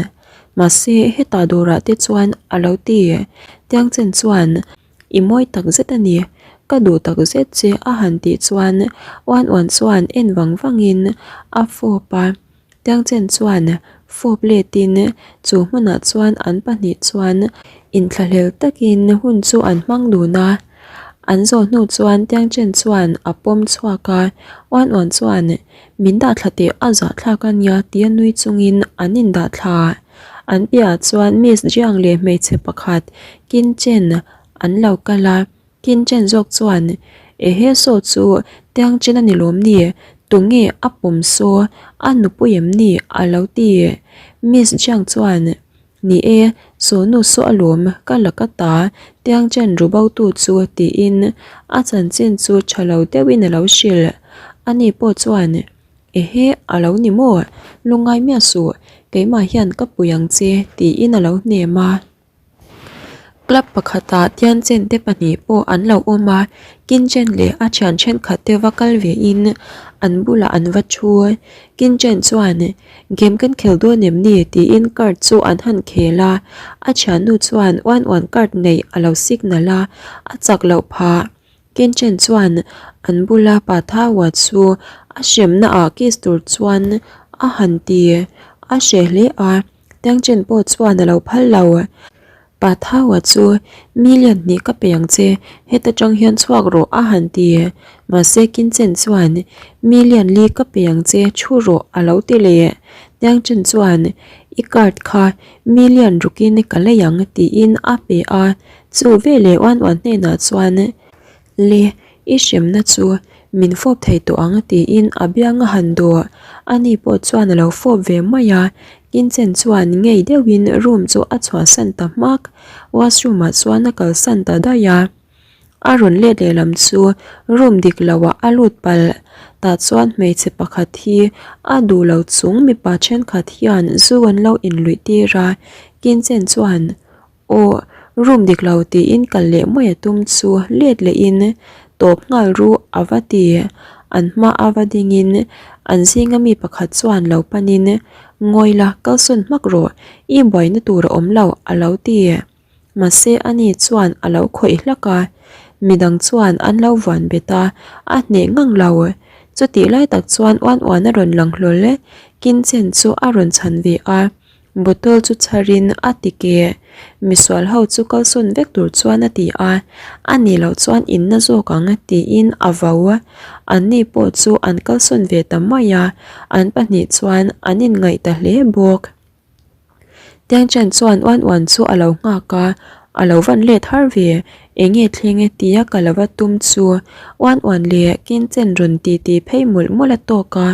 Mahse hetah dawrah te chuan a lo ti. Tiang Chen chuan I mawi tak zet a ni, ka duh tak zet che a han tih chuan uan uan chuan en vang vangin a fawp a. Tiang Chen chuan fawp letin chu hmunah chuan an pahnih chuan inthlahlel takin hun chu an hmang dun a. An zawh hnu chuan Tiang Chen chuan a pawm chhuak a, Uan Uan chuan min dah thla teh a zah thlak a nia tia nui chungin an indah thla. An piahah chuan Miss Jiang leh hmeichhe pakhat Kin Chen an lo kal a. Kin Chen zawk chuan, Ehe saw chu Tiang Chen a ni lawm ni? Tunge a pawm saw? A nupui em ni? a lo ti. Miss Jiang chuan, Ni e, saw nu saw alawm, ka la ka ta, Tiang Chen ru bo tu chu tiin a chanchin chu tha lo deuhin a lo hrilh. Ani pawh chuan, Ehe, a lo ni maw? Lungngai miah suh, keimah hian ka pui ang che tiin a lo hnem a. Club pakhatah Tianchen te pahnih pawh an lo awm a, Kinchen leh a thian thenkhat te va kal ve in an bulah an va thu. Kinchen chuan game kan khel dawn em ni tiin card chu an han khel a, a thiannu chuan uan uan card neih a lo signal a, a chak loh phah. Kinchen chuan an bula pa Thaua chu a hremna ah kiss tur chuan a han ti a hreh hle a. Tiangchen pawh chuan a lo phal lo. Pa Thaua chu million hnih ka pe ang che, heta tang hian chhuak rawh a han ti. Mahse Kinchen chuan million li ka pe ang che thu rawh a lo ti leh. Tiangchen chuan i card kha million rukin ka lei ang tiin a pe a. Chu veleh uan uan hnenah chuan Le, i hremna chu min fawp thei tawh ang tiin a biang a han dawh. Ani pawh chuan a lo fawp ve mai a, Kinchen chuan ngei deuhin room chu a chhuahsan ta hmak. Washroom ah chuan a kalsan ta daih a. A rawn let lehlam chu room dik loah a lut palh. Tah chuan hmeichhe pakhat hi a duh lo chung mipa thenkhat hian zu an lo inluih tir a, Kinchen chuan Aw, room dik lo tiin kal leh mai a tum chu let lehin tawp nghal ru a va ti. An hma a va dingin an zinga mi pakhat chuan lo panin Ngawi la, kalsawn hmak rawh, i buaina tur a awm lo a lo ti. Mahse ani chuan a lo khawih hlak a, midang chuan an lo vuan bet a, a hneh ngang lo. Chutih lai tak chuan uan uan a rawn lang hlawl e, Kinchen chu a rawn chhan ve a. Bottle chu chharin a ti ke. Misual ho chu kalsawn vek tur chuan a ti a, a nih loh chuan in na zawk ang tiin a vau a. Anni pawh chu an kalsawn ve ta mai a, an pahnih chuan an inngaih ta hle bawk. Tiangchen chuan uan uan chu a lo nghak a, A lo van let har ve, enge thleng e tia ka lo va tum chu uan uan leh kin chen rawn ti ti phei mawlh mawlh a tawk a,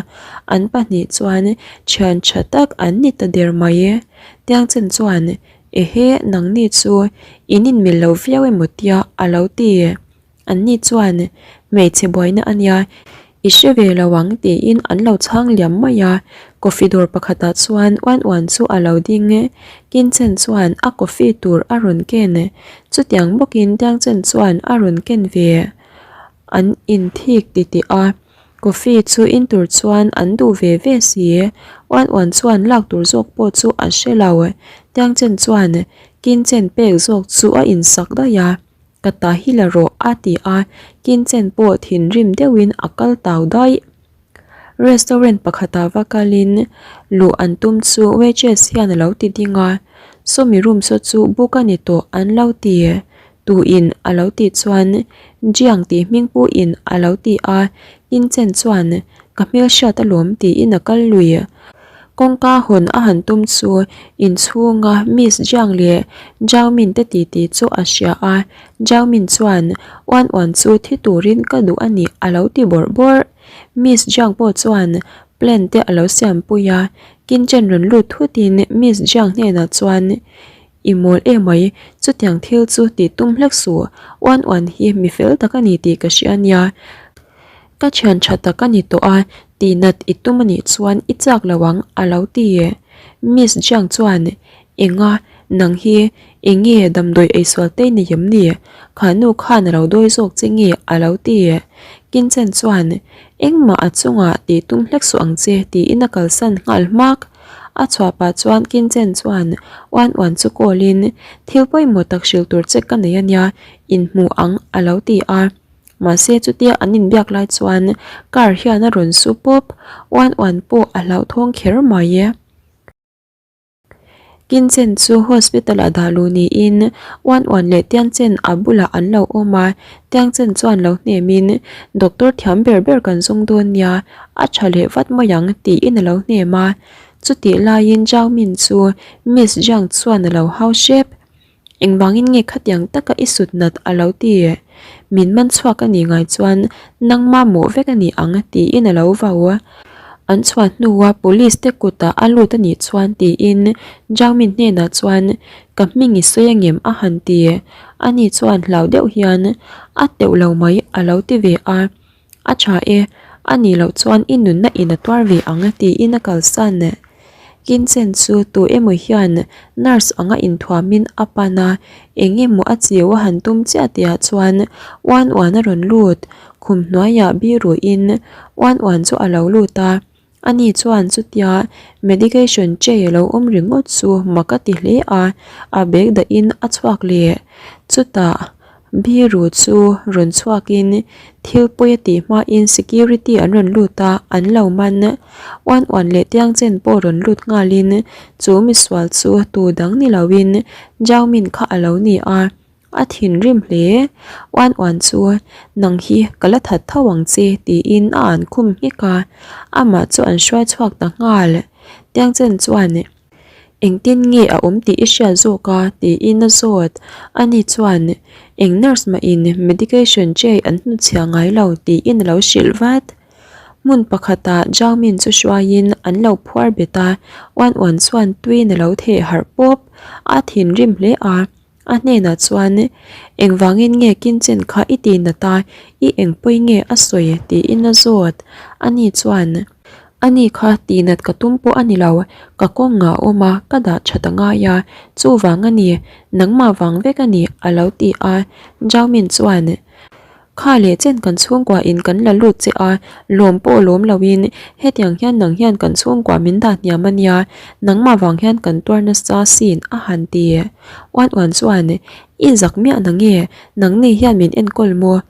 an pahnih chuan thian tha tak an ni ta der mai e. Tiang chen chuan ehe nangni chu in inmil lo viau emaw tia a lo ti. Anni chuan hmeichhe buaina a nia, i hre ve lo ang tiin an lo chhang liam mai a. Coffee dawr pakhatah chuan uan uan chu a lo ding e. Kinchen chuan a coffee tur a rawn ken. Chutiang bawkin Tiangchen chuan a rawn ken ve. An inthik titih a. Coffee chu in tur chuan an duh ve ve si. Uan uan chuan lak tur zawk pawh chu a hre lo. Tiang chen chuan kin chen pek zawk chu a insak daih a. Ka ta hi la rawh a ti a, kin chen pawh thinrim deuhin a kal tau daih. Restaurant pakhatah va kalin luh an tum chu waitress hian a lo ti ding a, sawmi room saw chu book a ni tawh an lo ti tuin a lo tih chuan Jiang tih hming puin a lo ti a, Kinchen chuan ka hmelhriat alawm tiin a kal lui. Kawngka hawn a han tum chu inchhunga Miss Jiang leh Zhao Min te titi chu a hria a, Zhao Min chuan Uan Uan chu thi turin ka duh a ni a lo ti bawrh bawrh. Miss Jiang pawh chuan plan te a lo siampui a, Kinchen rawn lut thutin Miss Jiang hnenah chuan I mawl emai, chutiang thil chu tih tum hlek suh, Uan Uan hi mi fel tak a ni tih ka hria nia. Ka thian tha tak a ni tawh a, tihnat i tum a nih chuan i chak lo ang a lo ti. Miss Jiang chuan, Enga, nang hi eng nge damdawi eisual te nei em ni? Kha nu khan a lo dawi zawk che nge a lo ti. Kinchen chuan, Engmah a chungah tih tum hlek suh ang che tiin a kalsan nghal hmak. A chhuah pah chuan Kinchen chuan uan uan chu call in, Thil pawimawh tak hrilh tur che ka nei a nia, inhmu ang a lo ti a. Mahse chutia an inbiak lai chuan car hian a rawn su pawp, uan uan pawh a hlauhthawng kher mai. Kinchen chu hospital ah dah luh niin uan uan leh Tiangchen a bulah an lo awm a, Tiangchen chuan lo hnemin doctor thiam ber ber kan zawng dawn nia, a tha leh vat mai ang tiin a lo hnem a. Chutih laiin Zhao Min chu Miss Zhang chuan a lo hau hrep. Engvangin nge khatiang taka i sut nat a lo ti? Min man chhuak a nih ngai chuan nangma mawh vek a ni ang tiin a lo vau. An chhuah hnua police te kutah a lut a nih chuan tiin Jangmin hnenah chuan ka hming i sawi angem a han ti. Ani chuan hlau deuh hian a teuh lo mai a lo ti ve a. A tha e, a nih loh chuan i nunna in a tuar ve ang tiin a kalsan. Kinchen chu tu emaw hian nurse anga inthuamin a pan a, eng emaw a chiu a han tum chiah tihah chuan uan uan a rawn lut, khum hnuaiah biruin uan uan chu a lo lut a. Ani chuan chutia medication tray a lo awm ringawt chu mak a ti hle a, a bag dahin a chhuak leh. Chutah biru chu rawn chhuakin thil pawi a tih hmain security an rawn lut a, an lo man. Uan uan leh tiang chen pawh rawn lut nghalin chu misual chu tu dang ni loin Jaumin kha a lo ni a. A thinrim hle. Uan uan chu, Nang hi ka la that tho ang che, tiin a an khum nghek a. Amah chu an hruai chhuak ta nghal. Tiangchen chuan, Engtin nge a awm tih i hriat zawk a? tiin a zawt. Ani chuan, Eng nurse mahin medication tray an hnutchhiah ngai lo, tiin a lo hrilh vat. Hmun pakhatah Zhao-min chu hruaiin an lo phuar bet a, Uan uan chuan tuiin a lo theh harh pawp. A thinrim hle a. A hnenah chuan, Engvangin nge Kinchen kha i ti nat a, i engpawi nge a sawi? tiin a zawt. Ani chuan, Ani kha ti nat ka tum pawh a ni lo, ka kawng a awm a, ka dah that a ngai a, chuvang a ni, nangmah vang vek a ni, a lo ti a. Zhao-min chuan, Kha leh chen kan chhungkua in kan la lut che a, lawm pawh lawm lo in hetiang hian nang hian kan chhungkua min dah hniam a nia, nangmah vang hian kan tuar nasa sin a han ti. Uan uan chuan, I zak miah na nge, nangni hian min enkawl maw?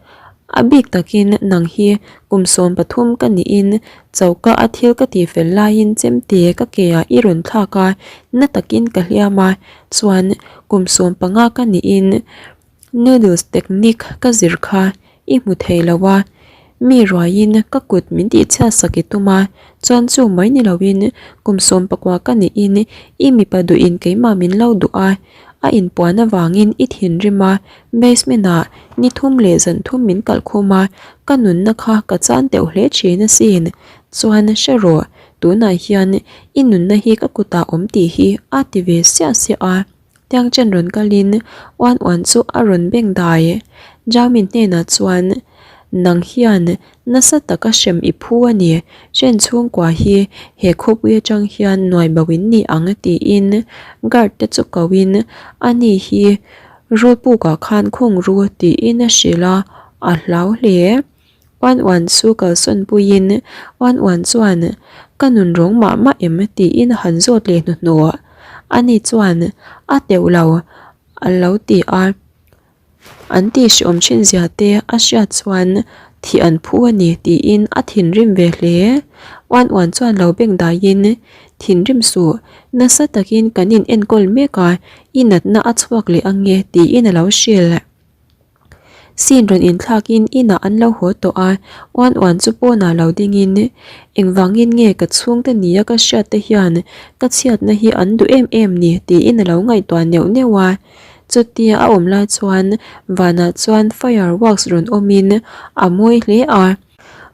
A bik takin nang hi kum 13 ka niin choka a thil ka tih fel laiin chemte ka ke ah i rawn thlak a, na takin ka hliam a, chuan kum 15 ka niin Noodles technique ka zir kha i hmu thei lo a, mi ruaiin ka kut min tihchhiat sak i tum a, chuan chu mai ni loin kum 19 ka niin i mipa duhin keimah min lo duh a, a inpuan avangin i thinrim a, basement ah ni thum leh zan thum min kalh khum a, ka nunna kha ka chan teuh hle thin asin, chuan hre rawh tunah hian i nunna hi ka kutah awm tih hi a ti ve siah siah a. Tiang chen rawn kalin uan uan chu a rawn beng dai. Jaumin hnenah chuan, Nang hian nasa taka hrem i phu a ni, hren chhungkua hi he khawpui atang hian nuai bo in ni ang tiin guard te chu koin ani hi rulpukah khan khung ru tiin a hrilh a, a hlau hle. Uan Uan chu kalsawn puiin Uan Uan chuan, Ka nun rawng mah mah em? tiin a han zawt leh hnuhnawh. Ani chuan, A teuh lo, a lo ti a. An tihhreawm thin zia te a hriat chuan thih an phu a ni tiin a thinrim ve hle. Uan Uan chuan lo beng daiin, Thinrim suh, nasa takin kan in enkawl mek a, i natna a chhuak leh ange tiin a lo hrilh. Scene rawn inthlakin inah an lo haw tawh a, uan uan chu pawnah lo dingin engvangin nge ka chhungte nia ka hriat te hian ka chhiatna hi an duh em em ni tiin a lo ngaihtuah neuh neuh a. Chutia a awm lai chuan vanah chuan fireworks rawn awmin a mawi hle a.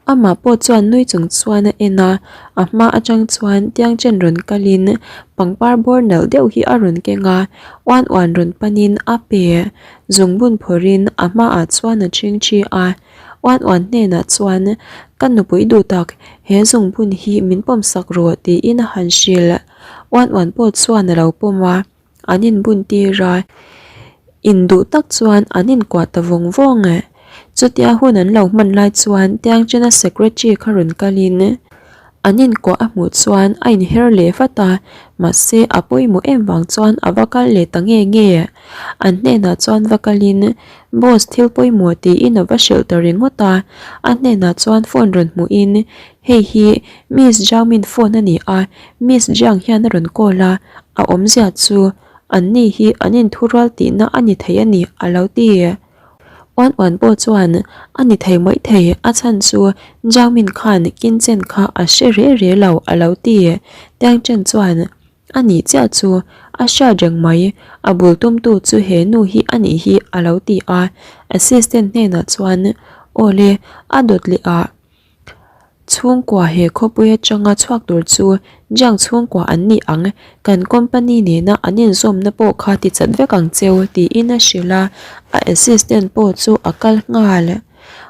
Amah pawh chuan nui chung chuan a en a, a hma atang chuan tiang chen rawn kalin pangpar bawr nalh deuh hi a rawn keng a, uan uan rawn panin a pe zungbun phawrhin a hmaah chuan a ching thi a, uan uan hnenah chuan ka nupui duh tak he zungbun hi min pawm sak rawh tiin a han hrilh, uan uan pawh chuan a lo pawm a. An inbun tir a, induh tak chuan an inkuah ta vawng vawng e. Chutia hun an lo hman lai chuan Tiangchena secretary kha rawn kalin an inkuah a hmuh chuan a inher leh vat a, mahse a pawimawh em vang chuan a va kal leh ta nge nge. An hnenah chuan va kalin Boss thil pawimawh tiin a va hrilh ta ringawt a, a hnenah chuan phone rawn hmuhin hei hi Miss Zhao-min phone a ni a, Miss Jiang hian a rawn call a, A awmzia chu anni hi an inthurual tihna a ni thei a ni, a lo ti. Uan uan pawh chuan a ni thei mawih thei, a chhan chu Zhao Min khan Kinchen kha a hre re re lo, a lo ti. Tiang Chen chuan a nih chiah chu a hriat reng mai, a bul tumtu chu he nu hi a nih hi, a lo ti a. Assistant hnenah chuan, Aw le, a dawt leh ah. Chhungkua he khawpui atanga chhuak tur chu Jiang chhungkua an ni ang, kan company nena an inzawmna pawh kha ti chat vek ang cheu tiin a hrilh a, a assistant pawh chu a kal nghal.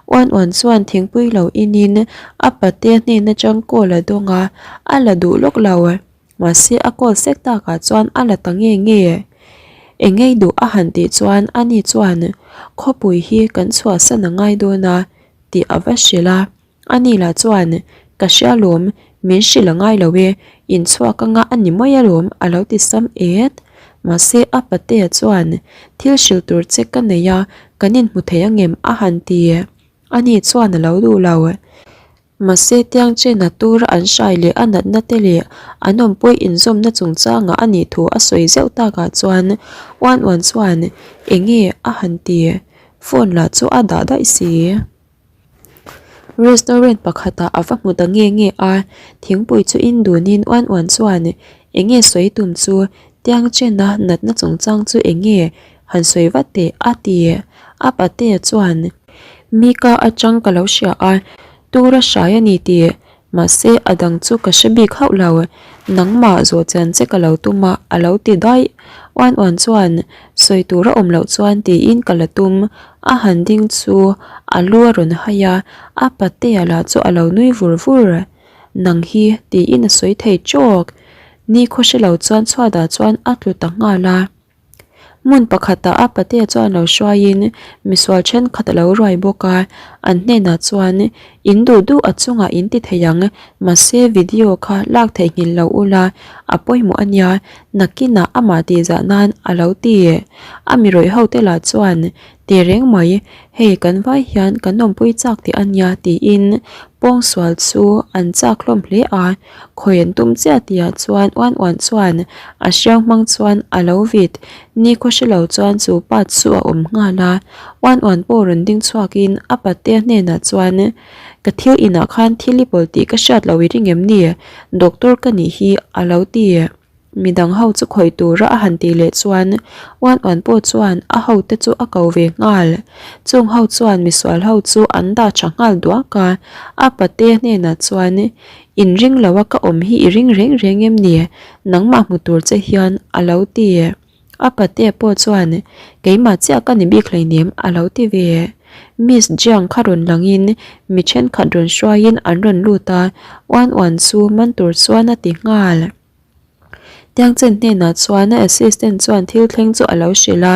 Uan uan chuan thingpui lo inin a pate hnen atang call a dawng a, a la duh lawk lo. Mahse a call sek takah chuan a la ta nge nge. Eng ngei duh a han tih chuan ani chuan khawpui hi kan chhuahsan a ngai dawn a, tih a va hrilh a, ani lah chuan ka hria lawm min hrilh a ngai lo e, inchhuak anga a ni mai alawm a lo ti sam et. Mahse a patea chuan thil hrilh tur che ka nei a, kan inhmu thei angem a han ti. Ani chuan a lo duh lo. Mahse tiang chena tura an hrai leh a natna te leh an awmpui inzawmna chungchangah a nih thu a sawi zeuh takah chuan uan uan chuan enge a han ti. Phone lah chu a dah daih si. Restaurant pakhatah a va hmu ta nge nge a, thingpui chu in dunin uan uan chuan enge sawi tum chu tiang chena natna chungchang chu enge han sawi vat teh a ti. A patea chuan Mika atang ka lo hria a, tura hrai a ni tih mahse a dang chu ka hre bik hauh lo, nangmah zawh chian che ka lo tum a a lo ti daih. Uan uan chuan sawi tur a awm loh chuan tiin ka la tum, a han ding chu a lu a rawn hai a, a patea lah chu a lo nui vur vur. Nang hi tiin a sawi thei tawk. Nikhaw hre lo chuan chhuatah chuan a tlu ta nghal a. Hmun pakhatah a patea chuan lo hruaiin misual thenkhat a lo ruai bawk a, an hnenah chuan in duh duh a chungah in ti thei ang, mahse video kha lak theihnghilh lo ula a pawimawh a nia, nakinah amah tihzah nan a lo ti. A mi rawih ho te lah chuan Ti reng mai, hei kan vai hian kan awmpui chak teh a nia tiin pawngsual chu an chak hlawm hle a, khawi an tum chiah tihah chuan uan uan chuan a hriau hmang chuan a lo vit, nikhaw hre lo chuan chu pa chu a awm nghal a, uan uan pawh rawn ding chhuakin a patea hnenah chuan ka thil inah khan thil i pawl tih ka hriat loh i ring em ni, doctor ka nih hi a lo ti. Midang ho chu khawih tura a han tih leh chuan uan uan pawh chuan a hote chu a ko ve nghal. Chung ho chuan misual ho chu an dah tha nghal duak a, a pate hnenah chuan In ring lo a ka awm hi i ring reng reng em ni? Nangmah hmu tur che hian a lo ti. A pate pawh chuan Keimah chiah ka ni bik hleinem a lo ti ve. Miss Jiang kha rawn langin mi thenkhat rawn hruaiin an rawn lut a, uan uan chu man tur chuan a ti nghal. Tiangchen hnenah chuan a assistant chuan thil thleng chu a lo hrilh a,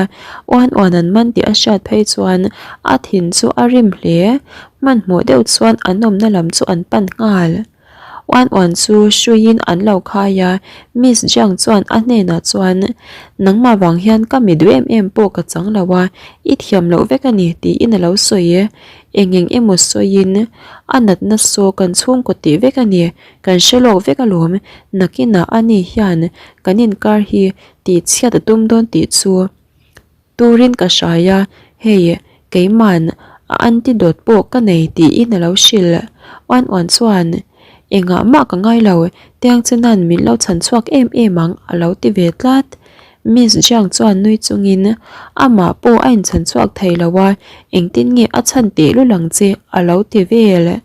uan uan an man tih a hriat phei chuan a thin chu a rim hle. Hmanhmawh deuh chuan an awmna lam chu an pan nghal. Uan uan chu hruiin an lo khai a, Miss Jiang chuan a hnenah chuan, Nangmah vang hian ka mi duh em em pawh ka chang lo a, i thiam loh vek a ni tiin a lo sawi. Eng eng emaw sawiin a natna saw kan chhungkaw tih vek a ni. Kan hre lawk vek alawm, nakinah ani hian kan inkar hi tih chhiat a tum dawn tih chu turin ka hrai a, hei keima'n a antidote pawh ka nei tiin a lo hrilh. Uan uan chuan, Engah mah ka ngai lo, tiang che nan min lo chhan chhuak em em ang a lo ti ve tlat. Miss Jiang chuan nui chungin, Amah pawh a inchhan chhuak thei lo a, engtin nge a chhan teh lul ang che a lo ti vel.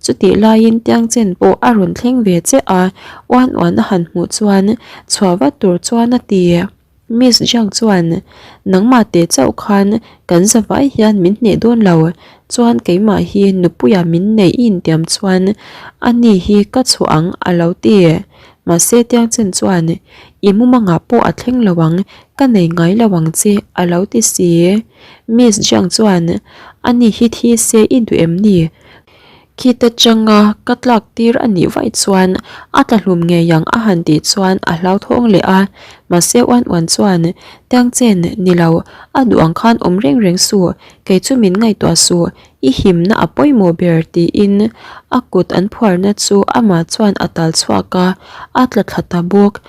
Chutih laiin Tiangchen pawh a rawn thleng ve che a, uan uan a han hmuh chuan chhuah vat tur chuan a ti. Miss Jiang chuan, Nangmah teh chauh khan kan zavai hian min hneh dawn lo, chuan keimah hi nupuia min neih i intiam chuan ani hi ka chhuah ang a lo ti. Mahse Tiangchen chuan, I mumangah pawh a thleng lo ang, ka nei ngai lo ang che a lo ti si. Miss Jiang chuan, Ani hi thi se i duh em ni? Khita changa ka tlak tir a nih vaih chuan a tla hlum ngei ang a han tih chuan a hlauthawng leh a. Mahse Uan Uan chuan, Tiang chen ni lo, a duh ang khan awm reng reng suh, kei chu min ngaihtuah suh, i himna a pawimawh ber tiin a kut an phuarna chu amah chuan a tal chhuak a, a tla thla ta bawk.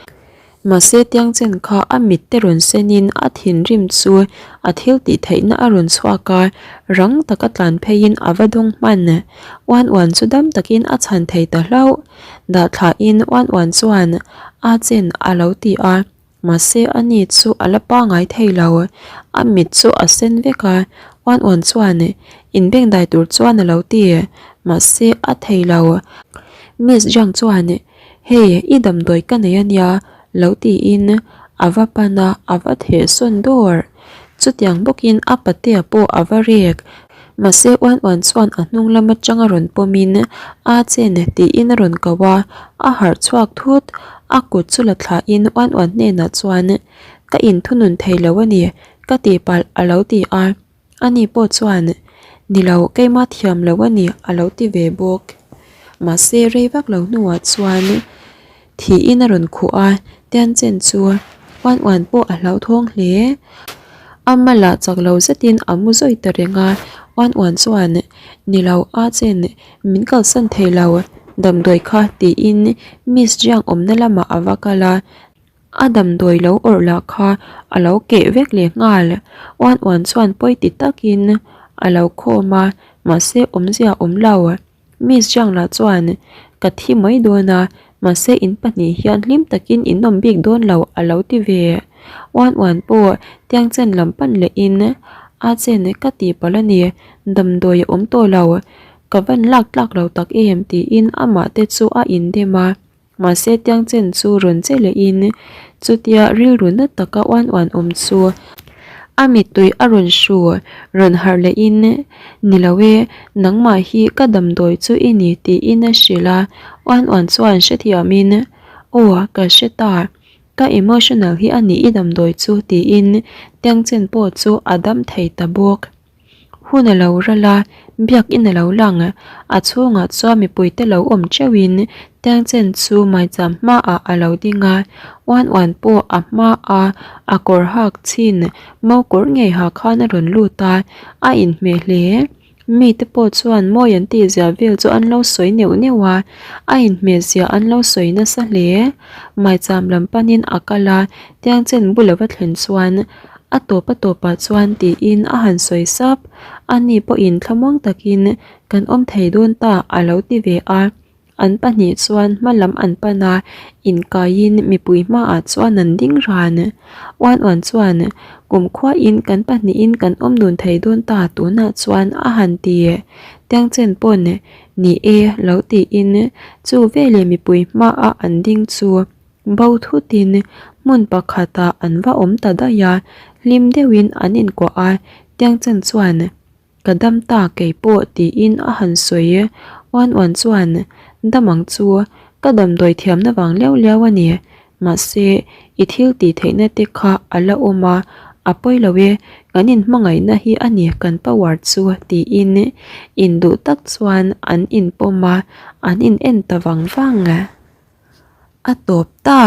Mahse Tiangchen kha a mit te rawn senin a thinrim chu a thil tih theihna a rawn chhuak a, rang taka tlan pheiin a va dawng hman. Uan uan chu dam takin a chhan thei ta hlauh. Dah thlahin uan uan chuan a chen a lo ti a, mahse ani chu a la pangai thei lo. A mit chu a sen vek a, uan uan chuan inbengdai tur chuan a lo ti, mahse a thei lo. Miss Zhang chuan Hei, i damdawi ka nei a nia, lo tiin a va pan a, a va theh sawn dawr. Chutiang bawkin a patea pawh a va rek. Mahse uan uan chuan a hnung lam atanga rawn pawmin a chen tiin a rawn ko a, a harh chhuak thut. A kut chu la thlahin uan uan hnenah chuan, Ka inthunun thei lo a ni, ka tihpalh a lo ti a. Ani pawh chuan, Ni lo, keimah thiam lo a ni, a lo ti ve bawk. Mahse, rei vak lo hnuah chuan thiin a rawn khuh a, Tianchen chu uan uan pawh a hlauthawng hle. A mala chak lo zetin a mu zawi ta reng a, uan uan chuan, Ni lo, a chen, min kalsan thei lo, damdawi kha, tiin Miss Jiang awmna lamah a va kal a. A damdawi lo awrh lah kha a lo keh vek leh nghal. Uan uan chuan pawi ti takin a lo khawm a, mahse awmzia a awm lo. Miss Jiang lah chuan, Ka thi mai dawn a, mahse in pahnih hian hlim takin in awm bik dawn lo a lo ti ve. Uan uan pawh Tiangchen lam pan lehin a chen ka tih palh a ni, damdawi a awm tawh lo. Ka van lak tlak lo tak em tiin amah te chu a indem a. Mahse Tiangchen chu rawn che lehin chutia rilru na taka uan uan awm chu a mittui a rawn hru rawn harh lehin, Ni lo e, nangmah hi ka damdawi chu i ni tiin a hrilh a, uan uan chuan hrethiamin, Aw, ka hre ta, ka emotional hi a ni i damdawi chu tiin Tiangchen pawh chu a dam thei ta bawk. Hun a lo ral a, biakin a lo lang. A chhungah chuan mipuite lo awm teuhin Tiangchen chu maicham hmaah a lo ding a, uan uan pawh a hmaa a kawr hak chhin mo kawr ngei ha khan a rawn lut a, a inhmeh hle. Mite pawh chuan mawi an tihzia vel chu an lo sawi neuh neuh a, a inhmeh zia an lo sawi nasa hle. Maicham lam panin a kal a, Tiangchen bula va thlen chuan A tawp a tawpah chuan tiin a han sawi sap, ani pawhin thlamuang takin kan awm thei dawn ta a lo ti ve a. An pahnih chuan hma lam an pan a, inkaiin mipui hmaah chuan an ding ran. Uan uan chuan kumkhuain kan pahnihin kan awm dun thei dawn ta tunah chuan a han ti. Tiangchen pawn ni e lo tiin chu veleh mipui hmaah an ding chu. Bo thutin hmun pakhatah an va awm ta daih a, hlim deuhin an inkuah a, Tiangchen chuan, Ka dam ta kei pawh tiin a han sawi. Uan uan chuan, Dam ang chu, ka damdawi thiamna vang liau liau a ni. Mahse, i thil tih theihna te kha a la awm a, a pawi lo e, kan inhmangaihna hi a ni kan power chu tiin induh tak chuan an inpawm a, an in en ta vang vang. A tawp ta.